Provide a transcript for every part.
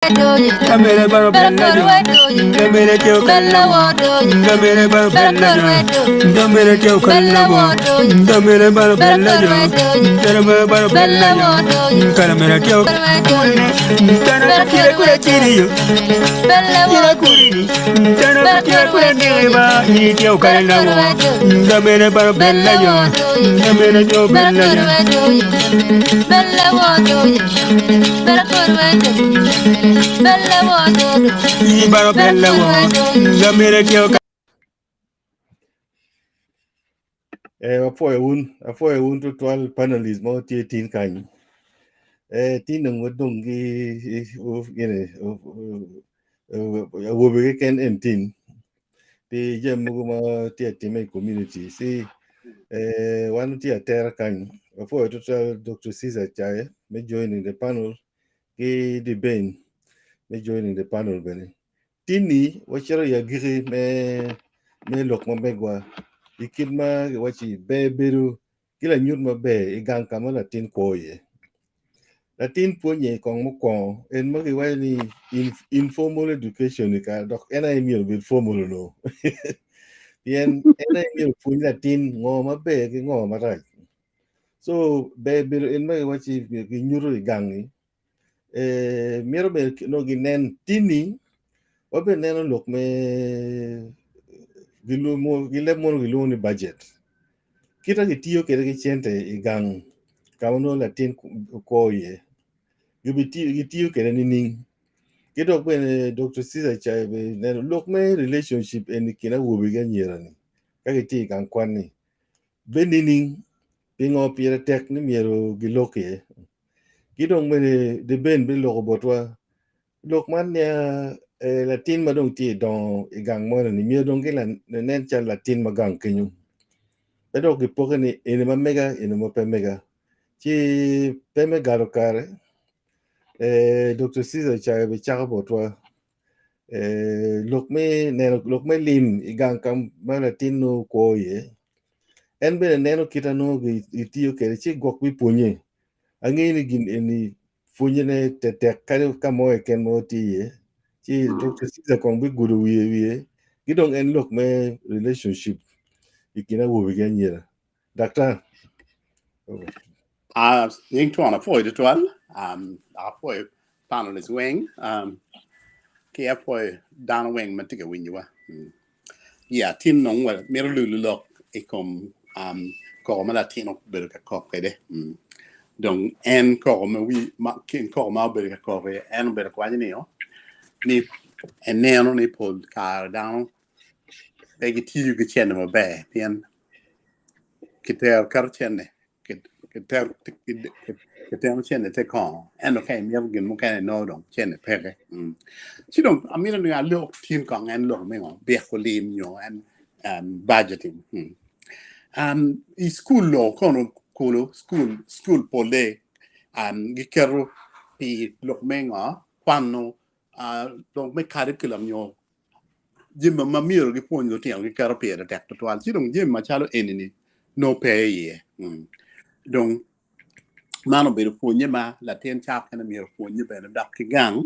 Kamere baro bella jo, kamere teo kalla wo, kamere baro bella jo, kamere teo kalla wo, kamere baro bella jo, kamere baro bella jo, kamere teo kurini, tana kira kura kiri yo, kira kurini, tana kira kura kiri ba, ni teo kalla wo, kamere baro bella jo, kamere teo bella jo. Eh, apwoyo wun, apwoyo wun tutwal panelist mo tye tin kany. Eh, tin dong wadong ki gini awobe keken en tin pi jami mogo ma tye atime i community. Ci eh, wan tye atera kany. Apwoyo tutwal Dr. Caesar Caye me joining the panel ki Dibeng me joining the panel bene. Tinni wacito i agikki me me lok ma megwa i kit ma giwacci ber bedo ki lanyut maber i gang ka ma latin kwo iye. Latin pwonye kong mukwongo en ma giwaco ni informal education i kare dok en aye myero obed formal onongo pien en aye myero opwony latin ngo maber ki ngo marac. So ber bedo en ma giwacci ginyuto i gangi eh, mito bene nongo ginen tini wabe neno lok me gileb mono gilwongo ni budget kita gitiyo kwede ki cente i gang ka ma nongo latin kwo iye gitiyo kwede nining ki dok bene Dr. Caesar Chai bene neno lok me relationship eni kin awobe ki anyira ni ka gitye i gang kwan ni Be nining? Pingo pire tek ni myero gilok iye? Ki dong bene Deben biloko botwa lok man nia eh, latin ma dong tye i dongo i gang moni ni myero dong ginen calo latin ma gang kenyo. Pe dok gipoke ni eni ma mega eni ma pe mega. Ci pe me galo kare eh, Dr. Caesar Cayo bicako botwa eh, lok me neno lok me lim i gang ka ma latin nongo kwo iye. En bene neno kit a nongo gitiyo kwede ci gwok bipwonye. Angeyo ni gin eni pwonyene tetek kadi ka mo keken ma watye iye. Ci Dr. Caesar kong bigudo wiye wiye ki dong en lok me relationship i kin awobe ki anyira. Daktar. Uh, nying twon apwoyo tutwal. Um, apwoyo panelists weng. Um, ki apwoyo dano weng ma tye ka winyowa. Mm. Yeah, tin nong wa mito lulu lok i kom um, koko ma latin obedo ka kok kwede. Mm. Dong en koko ma wi ma kin koko ma obedo ka kok iye, en obedo ka waco ni o, ni eneno ni pol kare dano pe gitiyo ki cente maber pien kitero keto cente kitero cente te kongo ento ka imito gin mukene inongo dong cente peke. Ci dong amito ni alok tin kong en lok me ngo byeko lim nyo en budgeting. I cukul lo kono kulu cukul polle giketo pi lok me ngo kwano lok me curriculum nyo jami ma myero gipwony lutino giketo pire tek tutwal ci dong jami macalo eni-ni nongo pe iye. Dong man obedo pwonye ma latin ca kene myero opwonye bene dok ki gang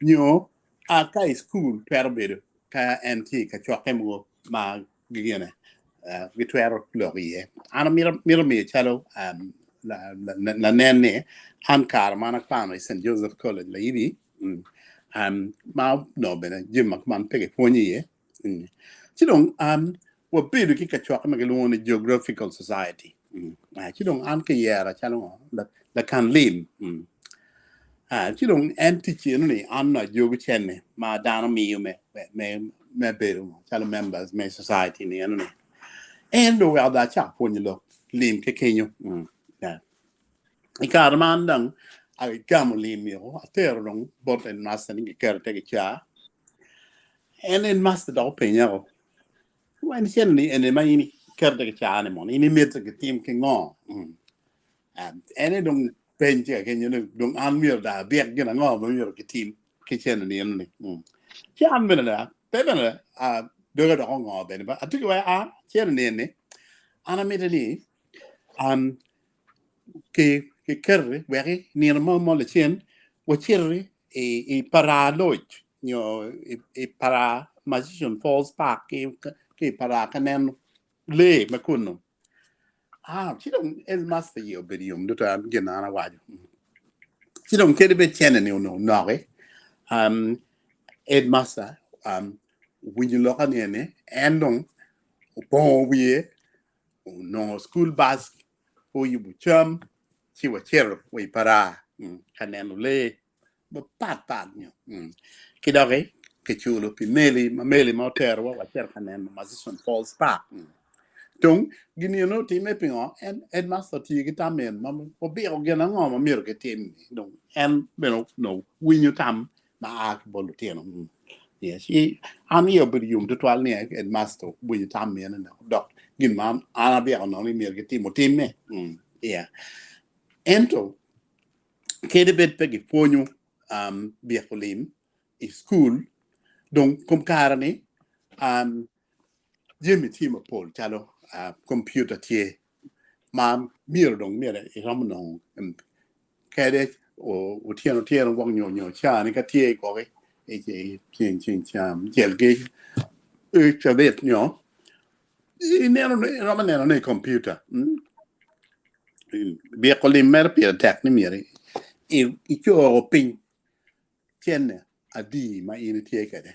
nyo ka i cukul twero bedo ka en tye i kacokke mogo ma gigine gitwero lok iye. An amito miyo calo lanen ni an kare ma an akwano i St. Joseph College Layibi ma onongo bene jami ma kuman pe kipwonyo iye. Ci dong wabedo ki kacokke ma kilwongo ni Geographical Society. Ci dong an kiyera calo ngo lakan lim. Ci dong en tic eno ni an ajogo cene ma dano miyo me me bedo calo members me society ni eno ni. En dong oweko dong acako pwonyo lok lim ki kenyo. I kare ma an dong agamo lim-mi-o, atero dong bot headmaster ni giketo te kicaa. En headmaster dok openya o, en cene ni eni ma in iketo te kicaa ni mono in imito gitim ki ngo? En aye dong peny tye ka kenyo ni dong an myero dong abyek gin ango ma myero gitim ki cene ni eno ni. Ci an bene da pe bene doga dok ongo bene ba atye ki wai a cene ni eni an amito ni an ki kiketi wek i nino mo mo lacen Wacito i Paraa Lodge nyo i Paraa Murchison Falls Park ki i Paraa ka neno lee ma kunu. Ah, ci dong headmaster iye obedo yom tutwal gin ma an awaco. Ci dong kadi bed cene-ni onongo noki, um, headmaster um, owinyo loka ni eni, en dong opongo wiye, onongo school bus, oyubo cam, ci wacito wa i Paraa ka neno lee mapat pat nyo. Ki doki kiculo pi meli ma meli ma oterowa wacito ka neno Murchison Falls Park. Dong gin eno otimme pingo? En headmaster otiyo ki tam en ma obiko gin ango ma myero gitim. Dong en bene onongo winyo tam ma a ki bot lutino. Yes, ci an iya obedo yom tutwal ni headmaster owinyo tam meno dok gin ma an abyeko nono ni myero gitim otimme. Yeah. Ento kadi bed pe gipwonyo um, byeko lim i cukul, dong kom kare-ni um, jami tye mapol calo uh, kompiuta tye ma myero dong myero iromo nongo um, kede otyeno otyeno gwok nyo nyo caa-ni ka tye gwoki i ceng ceng cel ki cabit nyo ineno iromo neno ne i kompiuta. Byeko lim mere pire tek ni myero icoro piny cene adi ma in itye kwede.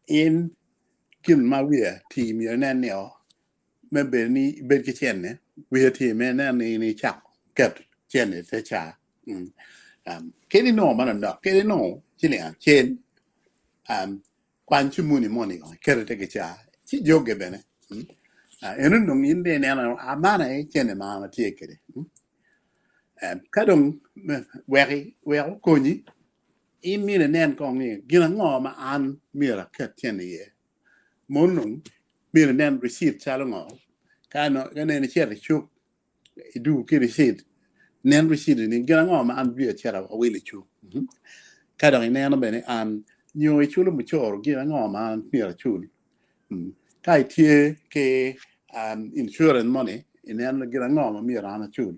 In gin ma wiye ti myero inen ni o me bedo ni ibed ki cene wiye ti me inen ni in icako keto cene ite caa. Kadi inongo manonok kadi inongo ciling acel Kwany cimuni moni kong iket ite kicaa ci joge bene. Eno dong in dong ineno a man aye cene ma an atye kwede. Ka dong weki wek okonyi in myero inen kong ni gin ango ma an myero aket cene iye. Mono dong myero inen ricit calo ngo ka inen icito i cuk idwogo ki ricit, nen ricit ni gin ango ma an dwe acel awilo i cuk. Ka dok ineno bene an nyo iculo mucoro gin ango ma an myero acul. Ka itye ki insurance moni ineno gin ango ma myero an acul.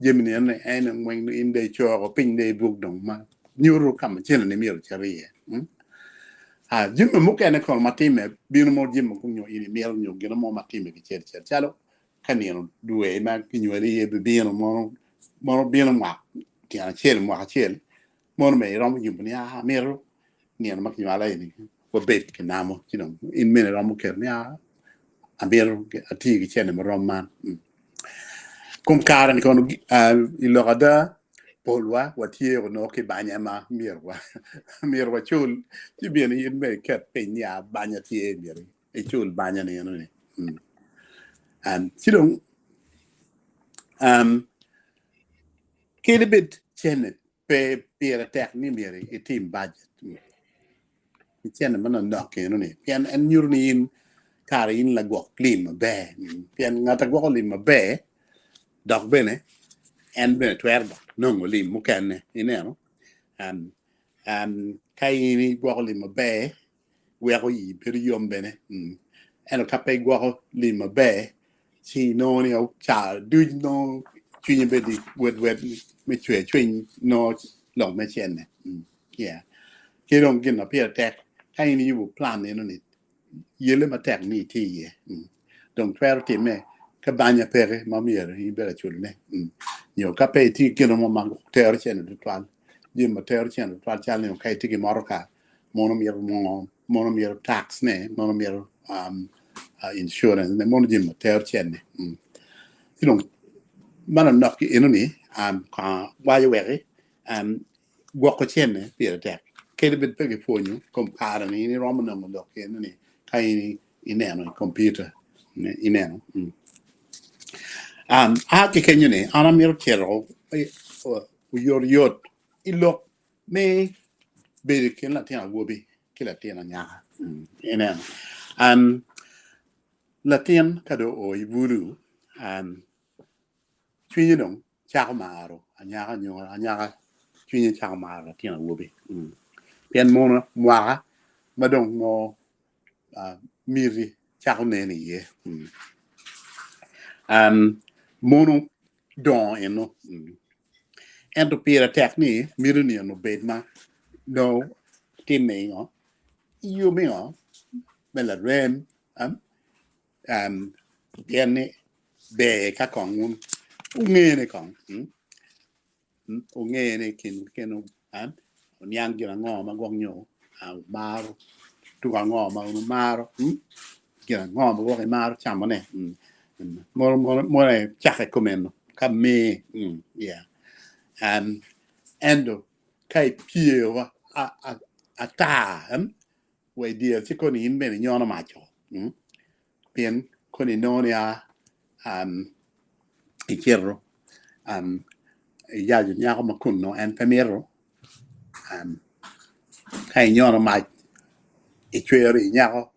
Jami ni eni en weng in dong icoko piny dong i buk dong ma nyuto ka ma cene ni myero ocit iye. Jami mukene kono ma timme bino mo jami mogo nyo in imito nyo gin mo ma timme kicel cel calo ka nino dwe ma kinywali iye bibino mono mono bino mwak tyen acel mwaka acel mono bene iromo yubo ni aa amito nino ma kinywala eni wabed ki namo ci dong in bene iromo keto ni aa amito ati ki cene marom man. Kom kare ni kono i lok ada polwa watye onongo ki banya ma myero wa myero wacul ci bene in bene iket piny ni aa banya tye myero icul banya ni eno ni. Ci dong kadi bed cene pe pire tek ni myero itim bajet ki cene manonok eno ni pien en nyuto ni in kare in lagwok lim maber pien ngat a gwoko lim maber dok bene en bene twero dok nongo lim mukene ineno ka in igwoko lim maber weko ii bedo yom bene. Ento ka pe igwoko lim maber, ci inongo ni ca duc nongo cwinyi bedo wet wet me cwer cwiny nongo lok me cene. Yeah. Ki dong gin ma pire tek, ka in iyubo plan eno ni, yelle matek ni itye iye. Dong twero timme ka banya peke ma myero in ibedo aculone nyo ka pe itye ki gin mo ma tero cene tutwal. Jami ma tero cene tutwal calo ni ka itye ki motoka mono mito moo, mono mito tax ne, mono mito insurance ne, mono jami ma tero cene. Ci dong manonok ki eno ni kong awaco weki gwoko cene pire tek kadi bed pe kipwonyo kom kare ni in iromo nongo lok eno ni ka in ineno i kompiuta ineno. A ki kenyo ni an amito cito oyotoyot i lok me bedo i kin latin awobi ki latin anyaka. Ineno, latin ka dong oo i bulu, cwinye dong cako maro anyaka nyo anyaka cwinye cako maro latin awobi. Pien mono mwaka ma dong nongo miti cako nen iye. Mono dongo eno. Ento pire tek ni miti ni onongo obed ma nongo timme i ngo? I yo me ngo? Me larem pien ni ber ka kong wun wungene kong wungene i kin keken wuniang gin ango ma gwok nyo wumaro tuko ango ma wun wumaro gin ango ma gwok imaro camone mono cakke kumeno ka mer ento ka ipye ata wa i dyere ci koni in bene inyono mac-co pien koni inongo ni a icito iyaco nyako ma kun nongo en pe mito ka inyono mac icwero i nyako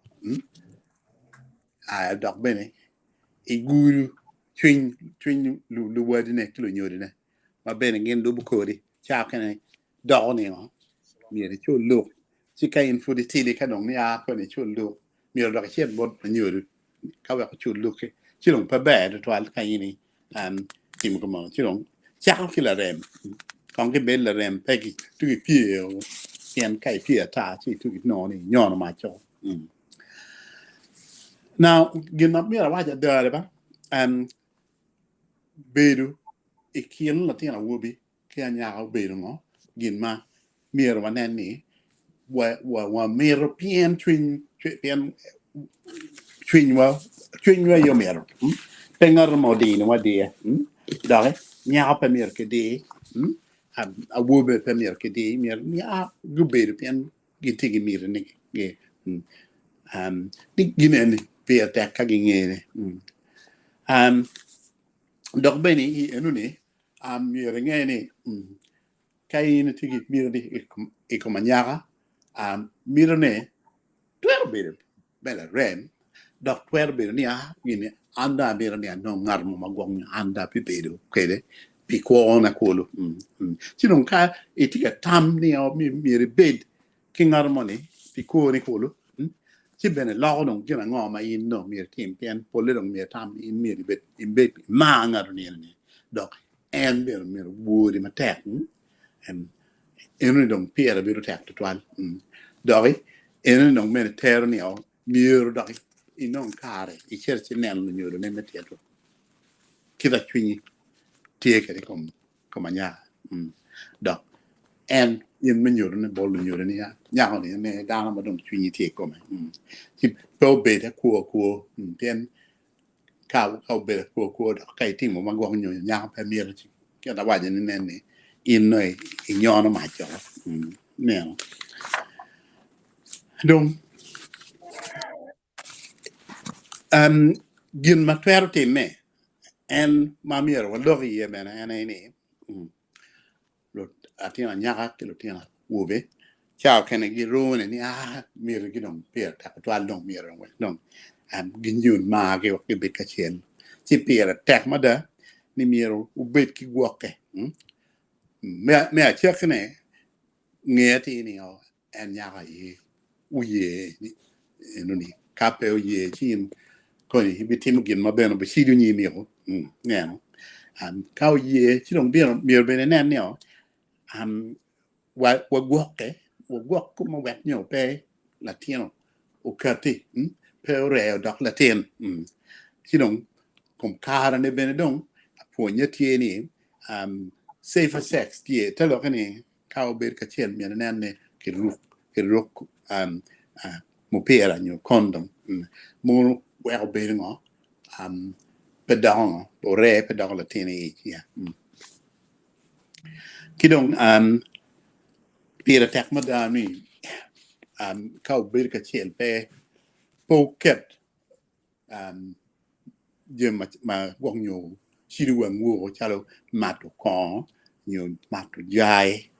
dok bene igudo cwiny luwadine ki lunyodine ma bene gin lubo kodi ca mukene doko ningo myero icul luk ci ka in pud itidi ka dong nia koni icul luk myero dok icit bot lanyodo ka wek ocul lukki ci dong pe ber tutwal ka in itimo kumeno ci dong cako ki larem kong kibed larem pe tuko ipye pien ka ipye ata ci tuko inongo ni inyono mac-co. Now gin ma myero awac ada ba bedo i kin latin awobi ki anyaka obedo ngo gin ma myero wanen ni wamito pien cwinywa cwinywa aye omito pe ngat mo odinowa adiya doki nyako pe myero ki dir awobe pe myero ki dir myero gubedo pien gitye ki miti ni ginen ni pire tek ka gingene dok bene i enoni myero inge ni ka in itye ki miti i kom anyaka mitine twero bedo me larem dok twero bedo ni gini an dong amito ni anong ngat mo ma gwok nyo an dong abibedo kwede pi kwona kulu. Ci dong ka itye ka tam ni myero ibed ki ngat moni pi kwoni kulu, ci bene loko dong gin ango ma in dong myero itim pien polle dong myero itam in myero ibed ibed imar ngat ni dok en bene myero owori matek. Enoni dong pire bedo tek tutwal doki enoni dong bene tero ni myero dok inong kare icit ci neno lunyodone me tito kit ma cwinyi tye kwede i kom anyaka dok en in me nyutone bot lunyodoni nyako-ni en aye dano ma dong cwinyi tye i kome ci pe obed akwo akwo pien ka obedo akwo akwo dok ka itimo ma gwok nyo nyako pe mito ci kit awaco ni nen ni in nongo inyono mac woko ineno dong gin ma twero timme en ma myero walok iye bene en aye ni latin anyaka ki lutino awobe ca okene girune ni aa myero gi dong pire tek tutwal dong myero wek dong ginyut margi wek gibed kacel ci pire tek mada ni myero wubed ki gwokke me acakine nge atir ni en nyako aye oye eno ni ka pe oye ci in koni ibitimo gin ma bene obicido nyimio ineno ka oye ci dong myero bene inen ni wagwokke wagwok ma wek nyo pe latin okati pe oree odok latin ci dong kom karene bene dong pwonye tye ni safer sex tye te lokke ni Ka wubedo kacel myero inen ni kiruk mupira nyo kondom mono weko bedo ngo pe doko ngo oree pe doko latin i ic ki dong pire tek mada ni ka wubedo kacel pe wuket jami ma gwok nyo cido wang woko calo mato kongo nyo mato jai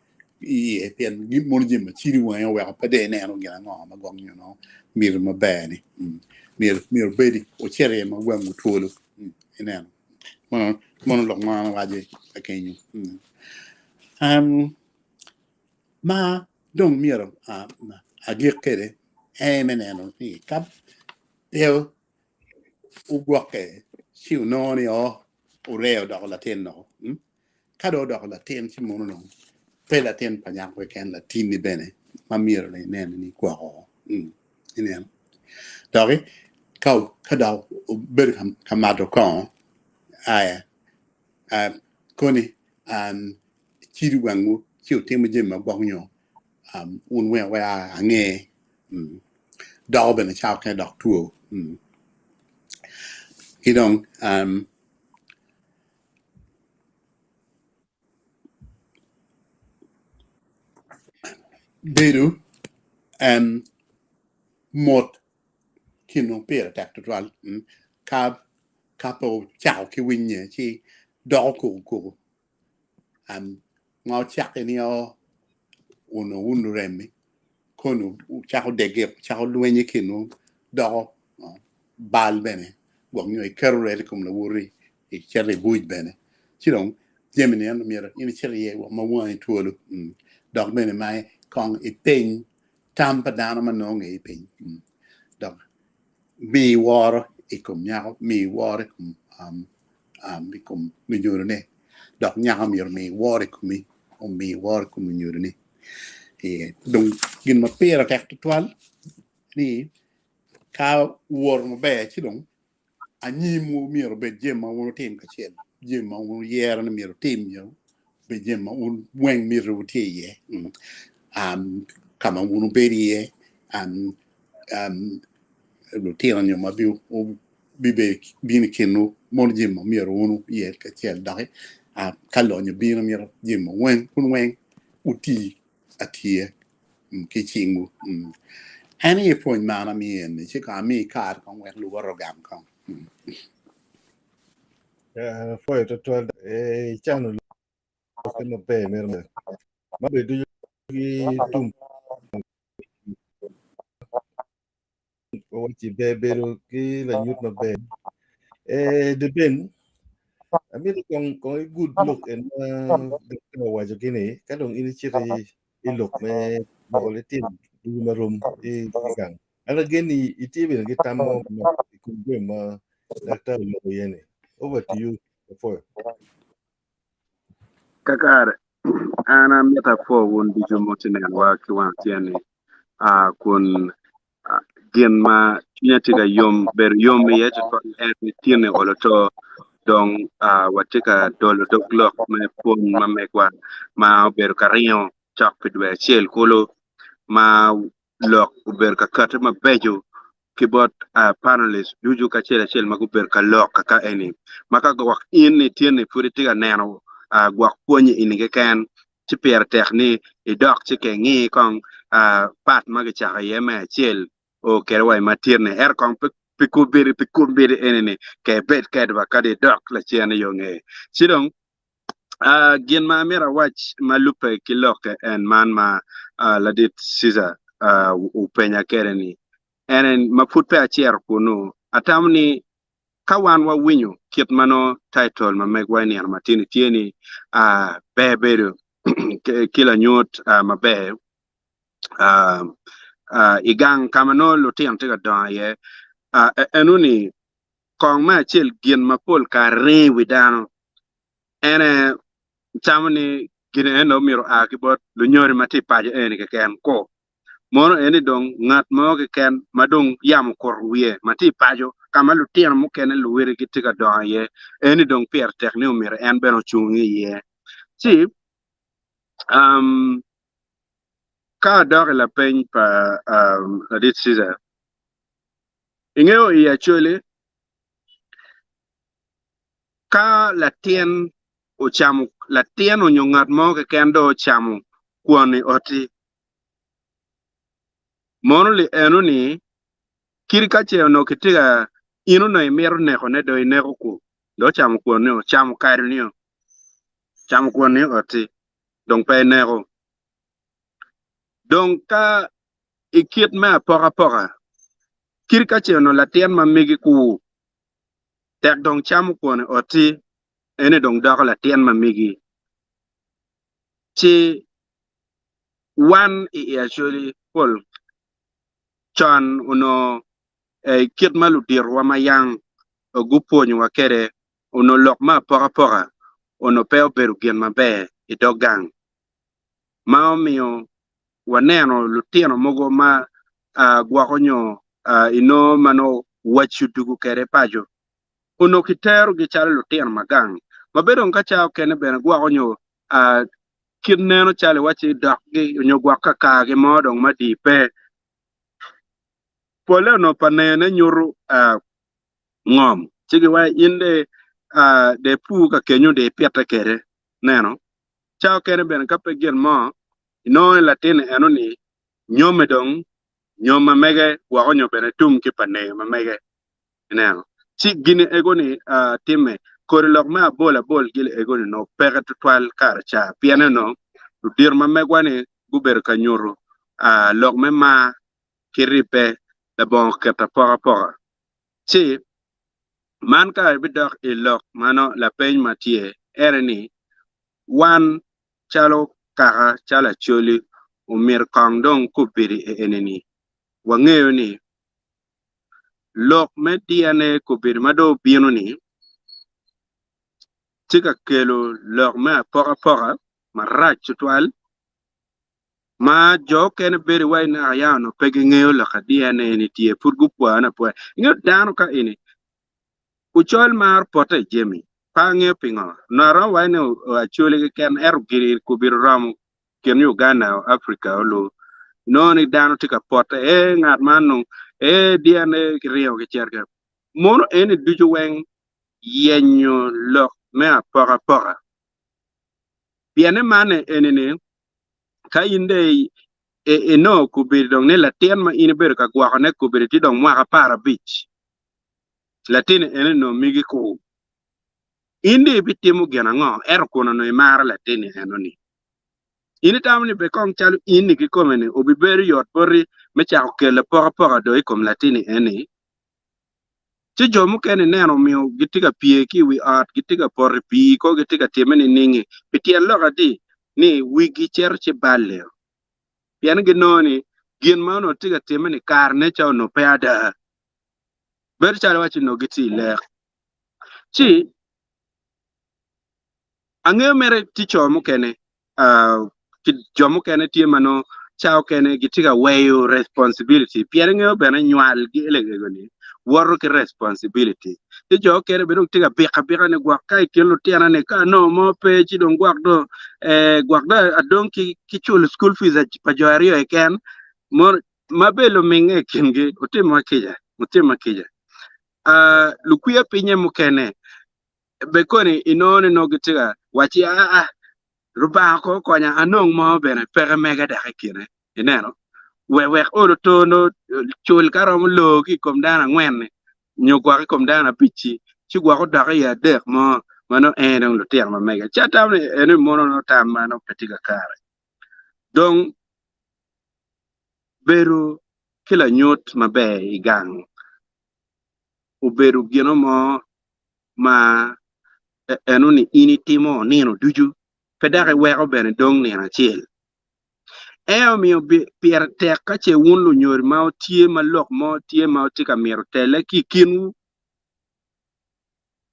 iye pien mono jami ma cido wangi oweko pe dong ineno gin ango ma gwok nyo nongo miti maber ni myero obed ocit iye ma wangi twolo ineno mono lok ma an awaco ka kenyo ma dong myero agik kwede en me neno ni ka pe ogwokke ci onongo ni o oree odoko latin doko. Ka dong odoko latin ci mono dong pe latin pa nyako keken, latinni bene ma myero dong inen ni ikwoko. Ineno? Doki ka ka dok obedo ka mato kongo aya koni cido wangwu ci wutimo jami ma gwok nyo wun weng wek ange doko bene cawa mukene dok two ki dong Bedo mot kinwu pire tek tutwal ka pe wucako ki winye ci doko koko koko ma wucakke ni oo onongo wun lurem-mi kono wucako dege wucako lweny i kinwu doko bal bene gwok nyo iketo rel i kom lawoti icito i buc bene ci dong jami-ni ento myero in icit iye ma wangi twolo dok bene ma kong ipeny tam pa dano ma nongo ngeyi piny dok mi woro i kom nyako mi woro i kom lunyodone dok nyako myero omi woro i komi omi woro i kom lunyodone dong gin ma pire tek tutwal ni ka wuwoto maber ci dong anyimwu myero obed jami ma wun wutim kacel, jami ma wun wuyero ni myero wutim nyo obed jami ma wun weng mitiwu tye iye, ka ma wun wubedo iye, lutino nyo ma bibino i kinwu mono jami ma myero wun wuyer kacel doki ka lonyo bino mito jami ma wun weng wuti atiya ki cingwu. En aye pwony ma an amiyo eni, ci kong ami kare kong wek luwot ogam kong. Apwoyo twatwal icano lokke maber mere ma obedo ducu ki tum Wacci ber bedo ki lanyut maber. Eh, Deben, amito kong kong igud lok en ma daktar owaco gini ka dong in icito i lok me gwoko litino ducu marom i gang. An agen ni itye bene ki tam mo manok i kom jami ma daktar oloko iye ni. Over to you, Apwoyo. Kakare, an amito apwo wun ducu ma wutye nenowa ki wang tyen-ni kun gin ma cwinya tye ka yom bedo yom iye tutwal en ni tyene olo to dong watye ka dolo dog lok me pwony ma megwa ma obedo ka ringo cok pi dwe acel kulu ma lok obedo ka kati mabeco ki bot panelist ducu kacel acel ma gubedo ka lok kaka eni ma ka gwok in ni tyeni pud itye ka neno gwok pwonyi eni keken ci pire tek ni idok ci ke ingi kong part ma kicako iye me acel o kede wa i matirne ento kong pi kombeddi pi kombeddi eni ni ke ibed kedwa kadi idok lacen iyo ngeye ci dong gin ma amyero awac ma lubbe ki lok en man ma ladit Ceaser openya kwede ni en ma pud pe acito kunu atamo ni ka wan wawinyo kit ma nongo title ma megwa i nino matini tye ni ber bedo ki lanyut maber i gang ka ma nongo lutino tye ka dongo iye enoni kong me acel gin ma pol kare ringo i wi dano ene camo ni gin eno myero oa ki bot lunyodo ma tye i paco eni keken ko mono eni dong ngat mo keken ma dong yamo okuto wiye ma tye i paco ka ma lutino mukene luwotgi gitye ka dongo iye eni dong pire tek ni omyero en bene ocung iye ci ka adok i lapeny pa ladit Ceaser Ingeyo i Acholi, ka latin ocamo, latin onyo ngat mo keken dong ocamo kwon i oti, mono li eno ni kadi ka ce onongo kitye ka, in onongo imito neko ne dong ineko kwo, dong ocamo kwon ni, ocamo kado ni, ocamo kwon ni i oti, dong pe ineko. Dong ka i kit me apokapoka, kit ka ce onongo latin ma megi kur tek dong camo kwon i ot-ti, eni dong doko latin ma megi. Ci wan i i Acholi pol con onongo i kit ma luditowa ma yang gupwonyowa kwede, onongo lok me apokapoka. onongo pe obedo gin maber i dog gang ma omiyo waneno lutino mogo ma gwoko nyo inongo ma nongo waco dugu kwede paco onongo kiterogi calo lutino ma gang ma bedo dong ka ca okene bene gwoko nyo kit neno calo iwacci dokgi nyo gwok kakagi mo dong madii pe. Pole onongo pa nene nyuto ngom ci giwaco in de de ipur ka kenyo de ipite kwede neno ca okene bene ka pe gin mo inongo ni latinni eno ni nyome dong nyom ma mege woko nyo bene tum ki pa neyo ma mege ineno ci gini ego ni timme kodi lok me abol abol gili ego ni nongo peke tutwal kare ca pien onongo ludito ma megwa ni gubedo ka nyuto lok me mar ki ribbe labongo keto apokapoka. Ci, man ka ibidok i lok ma nongo lapeny ma tye ene ni, wan calo kaka, calo Acholi, omyero kong dong kubedi i eni-ni, wangeyo ni lok me DNA kobedo ma dong obino-ni tye ka kelo lok me apokapoka marac tutwal ma jo okene bedo iwaci naka ya onongo pe gingeyo lok a DNA ni tye pud gupwane apwana. Ingeyo dano ka eni ocol maro pote i jami pe angeyo pingo onongo aromo waco ni acholi keken ento giri kobedo romo kin Uganda o Africa olu inongo ni dano tye ka pote ee ngat man nong ee DNA kiringo kicito kwede mono eni ducu weng yenyo lok me apokapoka pienne man eni ni ka in dong inongo kobedo dong ni latin ma in ibedo ka gwokone kobedo tye dong mwaka aparabic, latinni eni onongo migi kur. In dong ibitimo gin ango ento kun onongo imaro latinni enoni? In itamo ni bed kong calo in-ni kikome-ni obibedo yot boti me cako kelo apokapoka dong i kom latinni eni? Ci jo mukene ineno omiyo gitye ka pye ki i wi ot, gitye ka poto i pii, ko gitye ka timme nining-ngi? Pi tyen lok adi ni wigi cito ci balle-o? Pien ginongo ni gin ma onongo tye ka timme-ni karene ca onongo pe ada. Bedo calo iwacci onongo gitye i lek. Ci angeyo mere tye co mukene ki jo mukene tye ma nongo ca okene gitye ka weyo responsibility pien ingeyo bene nywal gi elego ni woto ki responsibility ci jo okene bene dong tye ka biko abika ni gwok ka i kin lutina ni ka anongo mo pe ci dong gwok dong gwok dong adong ki ki culo school fees pa jo aryo keken ma be luminge i kingi wutimwa kica wutimwa kica lukwiya pinye mukene be koni inongo ni nongo gitye ka wacci aa Rubanga ko okonya anong mo bene peke mega dok i kine ineno wek wek olo to no cul ka romo loo ki i kom dano angwen-ni nyo gwok i kom dano abic-ci ci gwok odok iye adek mo ma nongo en dong lutino ma mege ci atamo ni eni mono nongo tam ma nongo pe tye kakare dong bedo ki lanyut maber i gang obedo gino mo ma eno-ni in itimo nino ducu, pe dok iweko bene dong nino acel. En omiyo pire tek ka ce wun lunyodi ma wutye ma lok mo tye ma wutye ka mito telle ki i kinwu,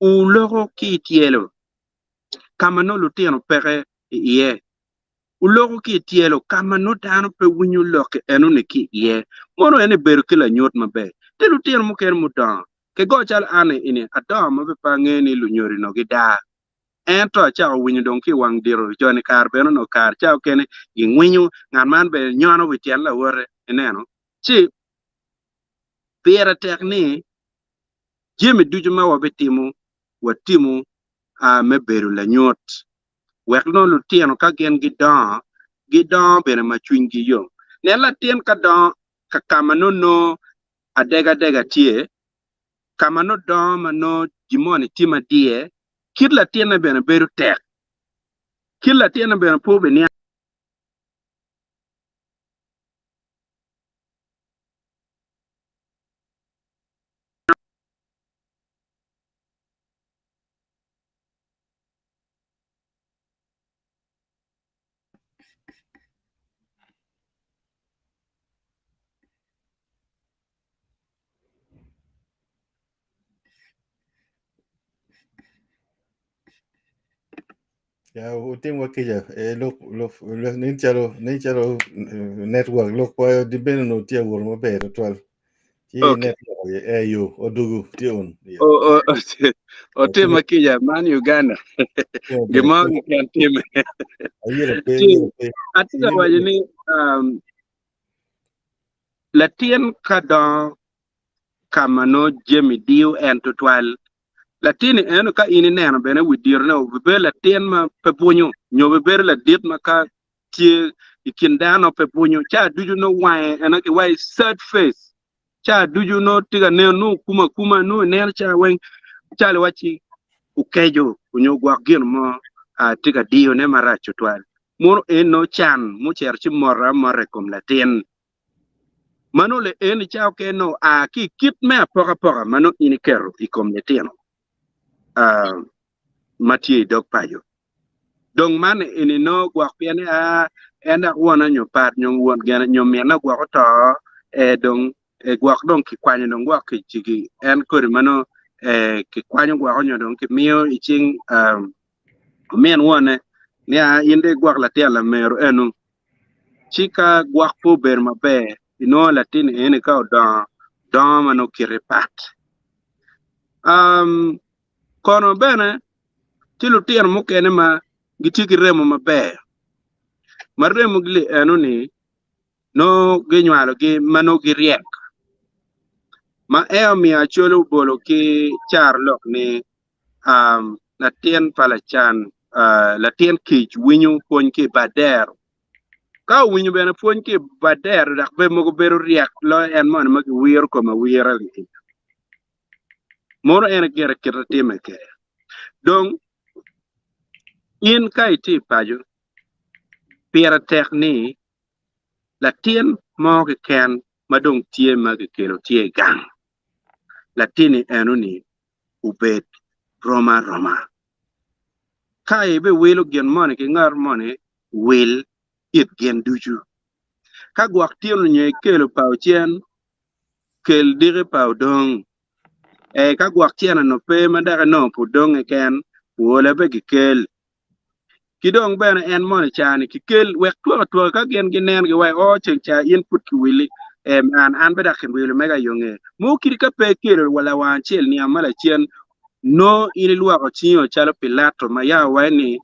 wuloko ki i tyelo ka ma nongo lutino peke iye. Wuloko ki i tyelo ka ma nongo dano pe winyo lok enoni ki iye. Mono en ebedo ki lanyut maber. Tye lutino mukene mudongo, kigo calo an eni adongo ma bene pe angeyo ni lunyodi onongo gidaa. Ento acako winyo dong ki i wang dito jo-ni kare bene onongo kare ca okene gingwinyo, ngat man bene nyono wi tyen lawote, ineno. Ci pire tek ni jami ducu ma wabitimo, watimo me bedo lanyut. wek nongo lutino ka gin gidongo, gidongo bene ma cwinygi yom. Nen latin ka dongo ka ka ma nongo nongo adegadega tye, ka ma nongo dongo ma nongo gin moni tye madiye, kit latinne bene bedo tek. Kit latinne bene pe obiniang. Ya utim wa kica e lok lok lok nen calo nen calo eh, network lok pa di bene no tye awor maber twatwal. Ci Okay. network aye eh yo odugu tye un. Yeah. O o otima kica man Uganda. Tye maber. Gin mo keken time. Ayelo pe Ci ayelo pe. atye ka waco ni um, latin ka dongo ka ma nongo jami diyo en tutwal. Latin-ni eno ka in ineno bene wi ditone obibedo latin ma pe bwunyo nyo obibedo ladit ma ka tye i kin dano pe bwunyo. Ca ducu nongo wange eno ki waci sad face. Ca ducu nongo tye ka neno nongo okumo akuma nongo ineno ca weng calo iwacci okeco nyo gwok gin mo tye ka diyone marac tutwal. Mono en nongo can mucito ci moto amota i kom latin. Ma nongo laen i cawa okene nongo oa ki i kit me apokapoka ma nongo in iketo i kom litino ma tye i dog paco. Dong man eni nongo gwok pien ni aa en dok wona nyo pat nyo won gene nyo minne gwok oto ee dong ee gwok dong kikwanyo dong gwok ki en kodi ma nongo ee kikwanyo gwoko nyo dong kimiyo i cing omin wonne ni aa in dong igwok latin lameru enu. Ci ka gwok pe obedo maber, inongo latin eni ka odongo, dongo ma nongo kite pat. Kono bene tye lutino mukene ma gitye ki remo maber, ma remogi li enoni nongo ginywalogi ma nongo giryek, ma en omiyo Acholi obolo ki carolok ni latin pa lacan, latin kic winyo pwony ki i bad dero. Ka owinyo bene pwony ki i bad dero dok bene mogo bedo ryek loyo en moni ma kiwiro kome awira-ni. Mono en aye gire kite timme kwede. Dong in ka itye i paco, pire tek ni latin mo keken ma dong tye ma kikelo tye i gang, latinni enoni obed rom aroma. Ka ibiwilo gin moni ki ngat moni, wil it gin ducu. Ka gwok tino nyo ikelo pa ocen, kel diki pa odong. Ee, ka gwok cene-nu pe ma dok inongo pa odong keken, wole bene kikel. Ki dong bene en moni ca-ni kikel wek twak atwaka ka gin ginen giwaci o ceng ca in pud kiwili em an an be dok kiwilo mega yo nge mo kidi ka pe ikelo wa lawang acel niang ma lacen nongo in ilwoko cingi calo Pilato ma ya owaci ni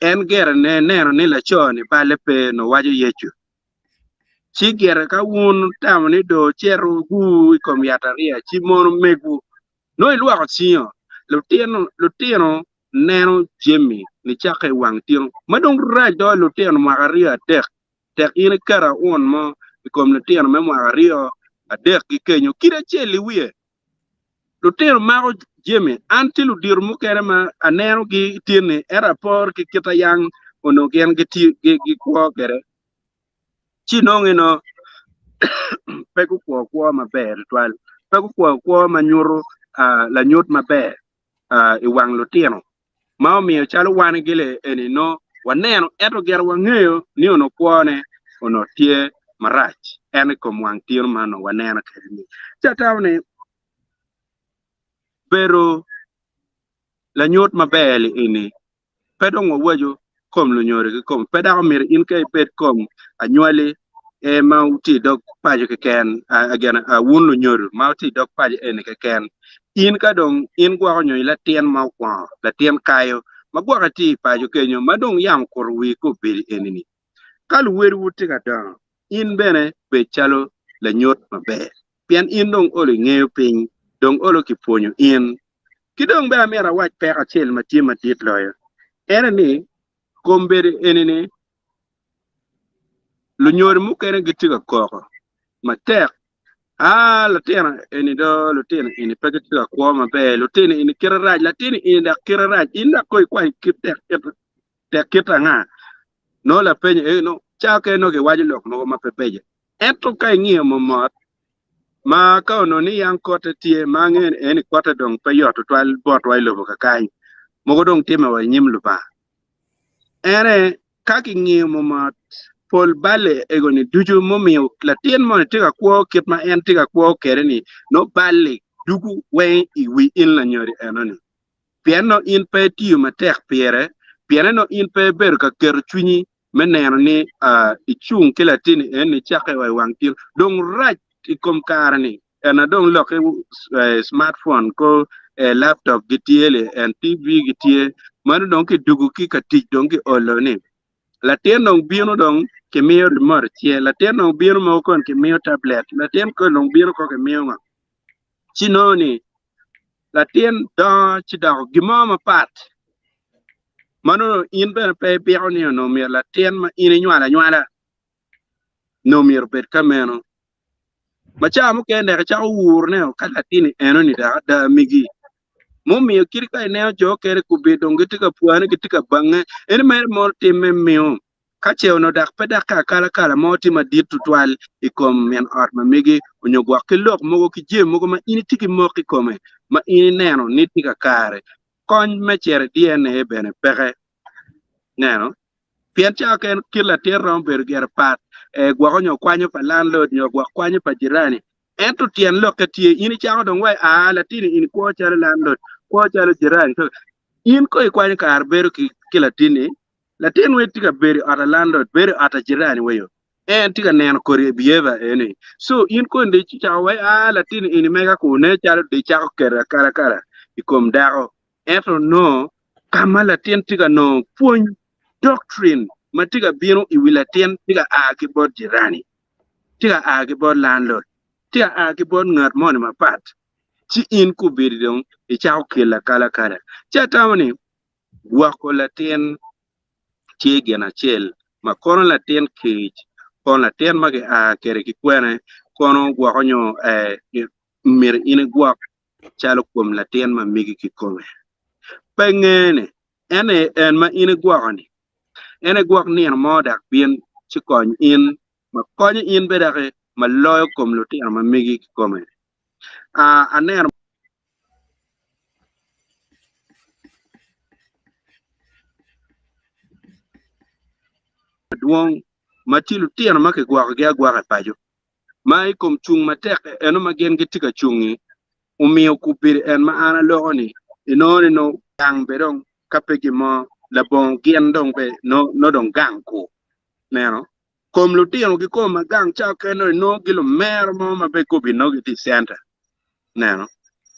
en gire ne neno ni laco ni balle pe nongo waco Yecu ci gire ka wun wutamo ni dong wucito wugur i kom yatariya ci mono megwu Nongo ilwoko cingo, lutino lutino neno jami nicakke i wang tino ma dong rac do lutino mwaka aryo adek tek in iketo aun mo i kom lutino me mwaka aryo adek ki kenyo kit acel i wiye lutino mako jami an tye ludito mukene ma aneno gi tinni ento apor ki kit ayang onongo gin gikwo kwede ci nongo eno pe gukwo kwo maber tutwal, pe gukwo kwo ma nyuto lanyut maber i wang lutino ma omiyo calo wan gile eni nongo waneno ento gire wangeyo ni onongo kwone onongo tye marac en i kom wang tino ma onongo waneno kwede ni. Ci atamo ni bedo lanyut maber eni pe dong wawaco kom lunyodo kikome, pe dok omyero in ka ibed kom anywali e ma wutye i dog paco keken, again, wun lunyodo ma wutye i dog paco eni keken. In ka dong in gwoko nyo latin ma okwongo, latin kayo ma gwoke tye i paco kenyo ma dong yamo okuto wii ka obedo eni-ni, ka luwedwu tye ka dongo, in bene bed calo lanyut maber, pien in dong olo ingeyo piny, dong olo kipwonyo in. Ki dong bene amyero awac peko acel ma tye madit loyo, ene ni, kombeddi eni-ni lunyodo mukene gitye ka koko matek, Aa, lutino eni do, lutino eni pe gitye ka kwo maber, lutino eni kite rac, latin eni dok kite rac, in dok kong ikwany kit tek tek kit anga? Nongo lapenyo, ee, nongo cawa kene nongo giwaco lok mogo ma pe beco. Ento ka ingiyo momot, ma ka onongo ni yang kotte tye, ma angeyo ni eni kotte dong pe yot tutwal botwa i lobo kakany, mogo dong timme wa i nyim Lubanga. Ene, ka kingiyo momot, pol balle ego-ni ducu mumiyo latin moni tye ka kwo kit ma en tye ka kwo kwede-ni, nongo balle dugu weng i wi in lanyodi eno-ni. Pien nongo in pe itiyo matek pire, Pien eno in pe ibedo ka keto cwinyi me neno ni icung ki latinni en ni cakke wa i wang tin. Dong rac i kom kare-ni en na dong lokke smartphone ko laptop gitye li en TV gitye mano dong kidugu ki ka tic dong kiolo ni latin dong bino dong kimiyo remote i cinge latin dong bino mogo kon kimiyo tablet latin kon dong bino ko kimiyo ngo ci nongo ni latin dongo ci doko gin mo mapat ma nongo in bene pe ibiko ni onongo myero latin ma in inywalo anywala nongo myero obed ka meno. Ma cawa mukene dok icako wurone ka latinni enoni dok ada migi. Mumiyo kit ka ineno jo okene kubbe dong gitye ka pwane gitye ka bange eni mere mono timme miyo Ka ce onongo dok pe dok ki akalakala mo tye madit tutwal i kom min ot ma megi onyo gwok ki lok mogo ki jami mogo ma in itye ki mok i kome ma in ineno ni tye kakare, kony me cito i DNA bene peke. Neno? Pien ca keken kit latin romo bedo gire pat, eh, gwok onyo kwanyo pa landlord nyo gwok kwanyo pa jirani. Ento tyen lokke tye, in icako dong wai, aa, latini ini kwo calo landlord, kwo calo jirani. In ko ikwanyo kare bedo ki, ki latini, Latin weng tye ka bedo i ot a landlord, bedo i ot a jirani weyo. En tye ka neno kodi behavior eni. So in koni dong icako wai aa latin eni mega ku nen calo dong icako keto akalakala i kom dako. Ento nongo ka ma latin tye ka nongo pwony, doctrine ma tye ka bino i wi latin tye ka a ki bot jirani, tye ka a ki bot landlord, tye ka a ki bot ngat moni mapat. Ci in kubedi dong icako kelo akalakala. Ci atamo ni Gwoko latin tye gin acel ma kono latin kec, kono latin ma gia kwede ki kwene kono gwoko nyo myero in igwok calo kom latin ma megi kikome. Pe ngene en aye en ma in igwoko-ni en aye gwok nino mo dok bin ci kony in ma konyo in bene doki ma loyo kom lutino ma megi kikome. Aneno. Madwong ma tye lutino ma kigwokogi agwoka i paco, ma i kom cung matek eno ma gin gitye ka cungi omiyo kubedi en ma an aloko-ni, inongo ni nongo gang bene dong ka pe gin mo labongo gin dong bene nongo dong gang ku neno kom lutino kikome ma gang ca kene dong inongo gi lumero mo ma bene gubi nongo gitye i centa neno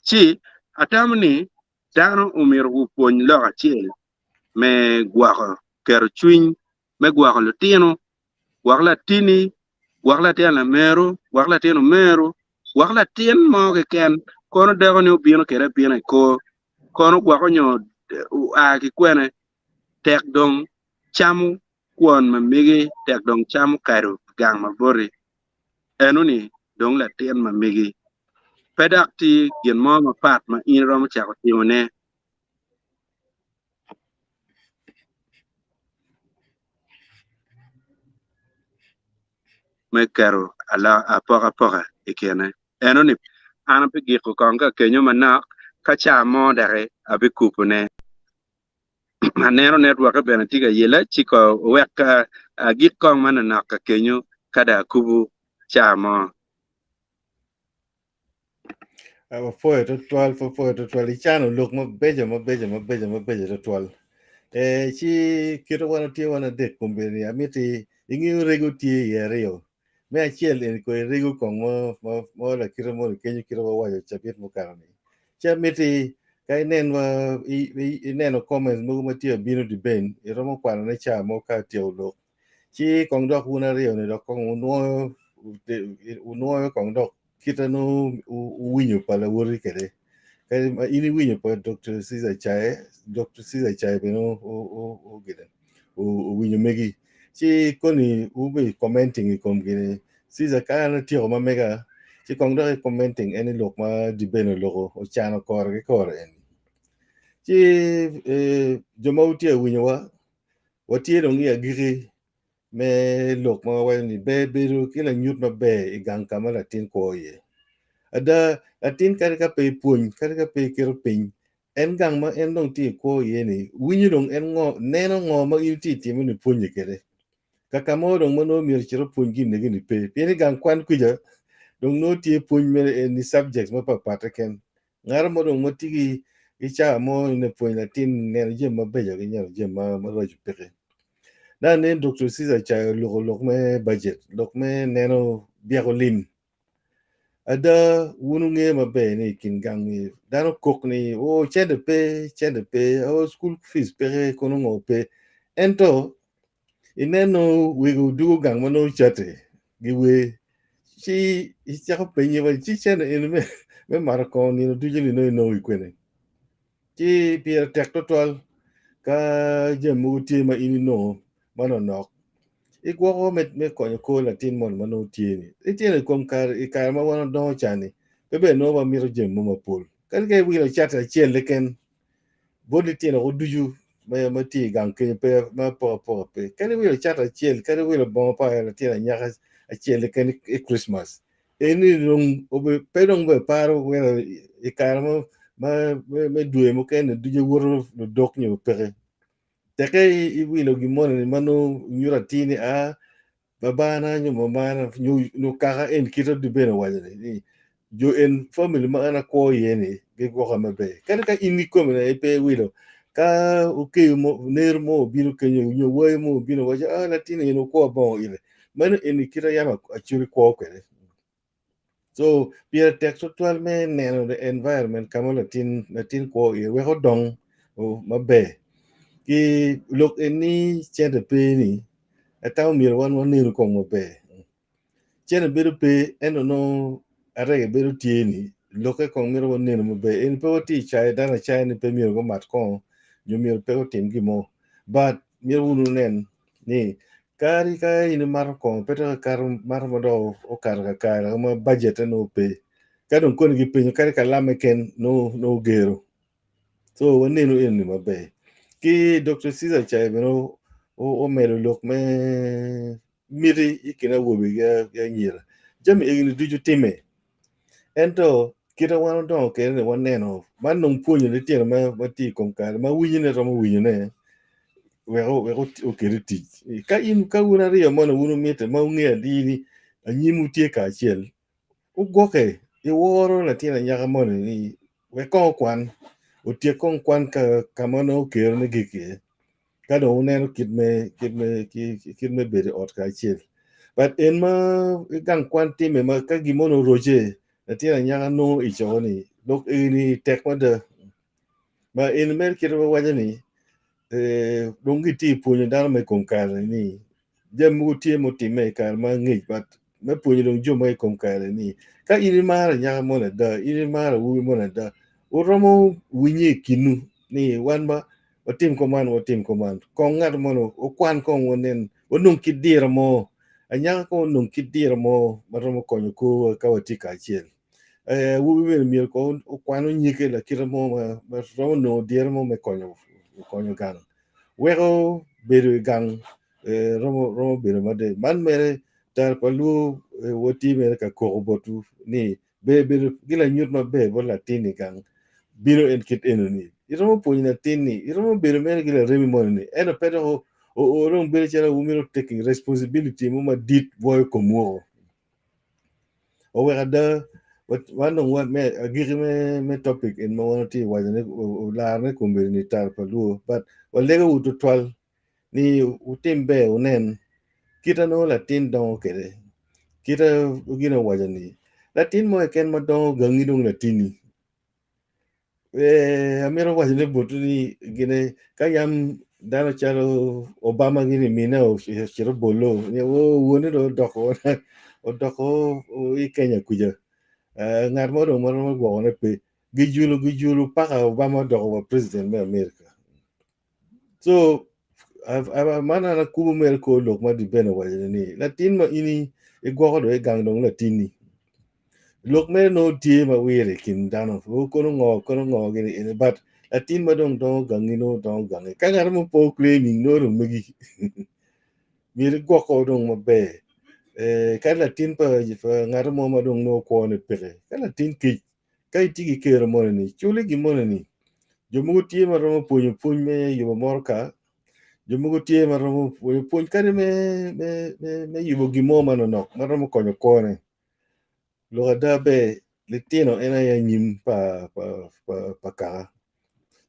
ci atamo ni dano omyero gupwony lok acel me gwoko keto cwiny me gwoko lutino, gwok latini, gwok latin lameru, gwok latin omeru, gwok latin mo keken kono deko ni obino kede abina i kor kono gwoko nyo oa ki kwene tek dong camo kwon ma megi tek dong camo kado gang ma boti enoni dong latin ma megi pe dok tye gin mo mapat ma in iromo cako timone. Me keto apokapoka i kine enoni an abigiko kong ka kenyo manok ka ca mo doki abikubone. Aneno netwokke bene tye ka yelle ci ko wek agik kong manonok ka kenyo ka dong akubo ca mo. Wapwoyo twatwal, wapwoyo twatwal. Icano lok mabeco, mabeco, mabeco, mabeco twatwal. Eh, ci kit wan watye wan adek kombeddi amiti ingeyo rego tye iye aryo. Me acel eni kong irego kong ma ma ma lakite moni kenyo kite wawaco cabit mukato-ni. Ci amiti ka inenwa ineno comments mogo ma tye ka bino di ben iromo kwanone ca mo ka atyeko lok. Ci kong dok wun aryo-ni dok kong wunwoyo wunwoyo kong dok kite nongo wuwinyo pa lawoti kwede. Kadi ma in iwinyo pa Dr. Caesar Cae, Dr. Caesar Cae bene ogine owinyo megi. Ci koni wubi commenting i kom gini. Caesar ka an atyeko ma mega ci kong dok i commenting en i lok ma Dibene oloko ocano kore ki kore eni. Ci jo ma wutye ka winyowa Watye dong i agikki me lok ma wawaco ni ber bedo ki lanyut maber i gang ka ma latin kwo iye. Ada, latin kadi ka pe ipwony, kadi ka pe iketo piny, en gang ma en dong tye ka kwo iye-ni winyo dong en ngo, neno ngo ma in itye ka timo-ni pwonye kwede. Kaka mo dong ma nongo myero ocit opwony gin egi-ni pe, pien i gang kwan kuca dong nongo tye pwony mere eni subjects mapatpat keken. Ngat mo dong ma tye ki. Ki cawa mo in ipwonyo latin neno jami mabeco ki neno jami maraco peke. Dok nen Doktor Caesar Chai oloko lok me bajet, lok me neno byeko lim. Ada, wun wungeyo maber ni i kin gang-ngi dano kok ni, 'O, cente pe, cente pe, o, cukul fic peke, kono ngo pe. Ento ineno wego dwogo gang ma nongo cate giwer, ci icako penye wa ci cente eni me mato kongo nino ducu-ni nongo inongo ki kwene? Ci pire tek twatwal ka jami mogo tye ma in inongo manonok igwoko me konyo kor latin moni ma nongo tye-ni. Litino i kom kare i kare ma wan wadongo ca-ni pe bene nongo wamito jami mo mapol kadi ka iwilo cati acel keken bot litino ducu ma tye i gang kenyo pe ma apokapoka pe kadi iwilo cati acel kadi iwilo bongo pa latin anyaka acel keken i kricmac Eni dong pe dong bene paro weko i kare ma me dwe mukene ducu woto ludok nyo peke teke iwilo gin moni ma nongo nyuto atir ni a babana nyo mamana nyo kaka en kite bene owaco ni jo en famili ma an akwo iye ni gigwoka maber kadi ka in kikomi pe iwilo ka okeyo mo nero mo obino kenyo nyo wayi mo obino waco a latin eni okwo bongo ire Meno eni kite yam Acholi kwo kwede. So pire tek tutwal me neno the environment ka ma latin latin kwo iye wek odong maber. Ki lok eni cente pe ni atamo myero wan wanenu kong maber. Cente bedo pe ento nongo arega bedo tye ni lokke kong myero wanenu maber. Eni pe watye ka cayo dano acaya ni pe myero gumat kongo nyo myero pe gutim gin mo but myero wun wunen ni kadi ka in imato kongo pe dok ikato mato ma dong okato kakare ma bajette nongo pe ka dong koni gipenyo kadi kalamme ken nongo ogero so wanenu eni maber ki Dr. Caesar Chai bene omedo lok me miti i kin awobe ki anyira jami egini ducu timme Ento kite wan odongo kwede ni waneno man dong pwonyo litino ma tye i kom kare ma winyone romo winyone wek oket i tic. Ka in ka wun aryo moni wun wumite ma wungeyo atir ni anyimwu tye kacel, wugwokke iworo latin anyaka moni ni wek kong okwan, otyek kong kwan ka ma nongo kerone gik iye. Ka dong wuneno kit me kit me kit me bedo i ot kacel. But en ma i gang kwan timme ma ka gin moni oroce latin anyaka nongo i coko ni lok eni tek mada. Ma en mere kite ma waco ni eh, dong gitye i pwonyo dano me kom kare ni jami mogo tye mutimme i kare ma angec but me pwonyo dong jo ma i kom kare ni ka in imaro anyaka moni ada, in imaro awobi moni ada, wuromo winye i kinwu ni wan ba watim kuman watim kuman kong ngat moni okwan kong wanen wanong kit diro mo anyaka kong onong kit diro mo ma romo konyo korwa ka watye kacel. Eh, awobi bene myero kong okwan onyike lakite mo ma romo nongo diro mo me konyo konyo gang weko bedo i gang eh, romo romo bedo maber man mere tar pa luo eh, watye mere ka koko botwu ni ber bedo ki lanyut maber bot latin i gang bino en kit enoni iromo pwonyo latin-ni iromo bedo mere ki laremi moni ni ento pe dok oo dong bedo calo wumito taking responsibility mo madit bwoyo komwu woko oweko ada wan dong me agikki me topic en ma wan watye ka wacone olarone kombeddi ni tar pa luo but walegowu tutwal ni wutim ber wunen kit ma nongo latin dongo kwede kit ma gin owaco ni latin mo keken ma dongo gangi dong latinni amito wacone botwu ni gine ka yam dano calo Obama gini mine ocito bolo ni wone dong odoko odoko i Kenya kuca ngat mo dong ma romo gwokone pe gijulo gijulo paka Obama odoko wa president me America. So man an akubo mere kor lok ma Diben owaco ni latin ma in igwoko dong i gang dong latinni. Lok mere nongo tye ma wire i kin dano kono ngo kono ngo gini eni but latin ma dong dongo gangi nongo dongo gangi ka ngat mo pe claiming nongo dong megi myero igwoko dong maber kadi latin pa ngat mo ma dong nongo kwone peke ka latin kic Ka itye ki kero moni-ni, culi gin moni-ni. Jo mogo tye ma romo pwonyo pwony me yubo motoka, jo mogo tye ma romo pwonyo pwony kadi me, me, me, me yubo gin mo manonok ma romo konyo kwone. Lok ada ber, litino en aye anyim pa, pa, pa, pa kaka.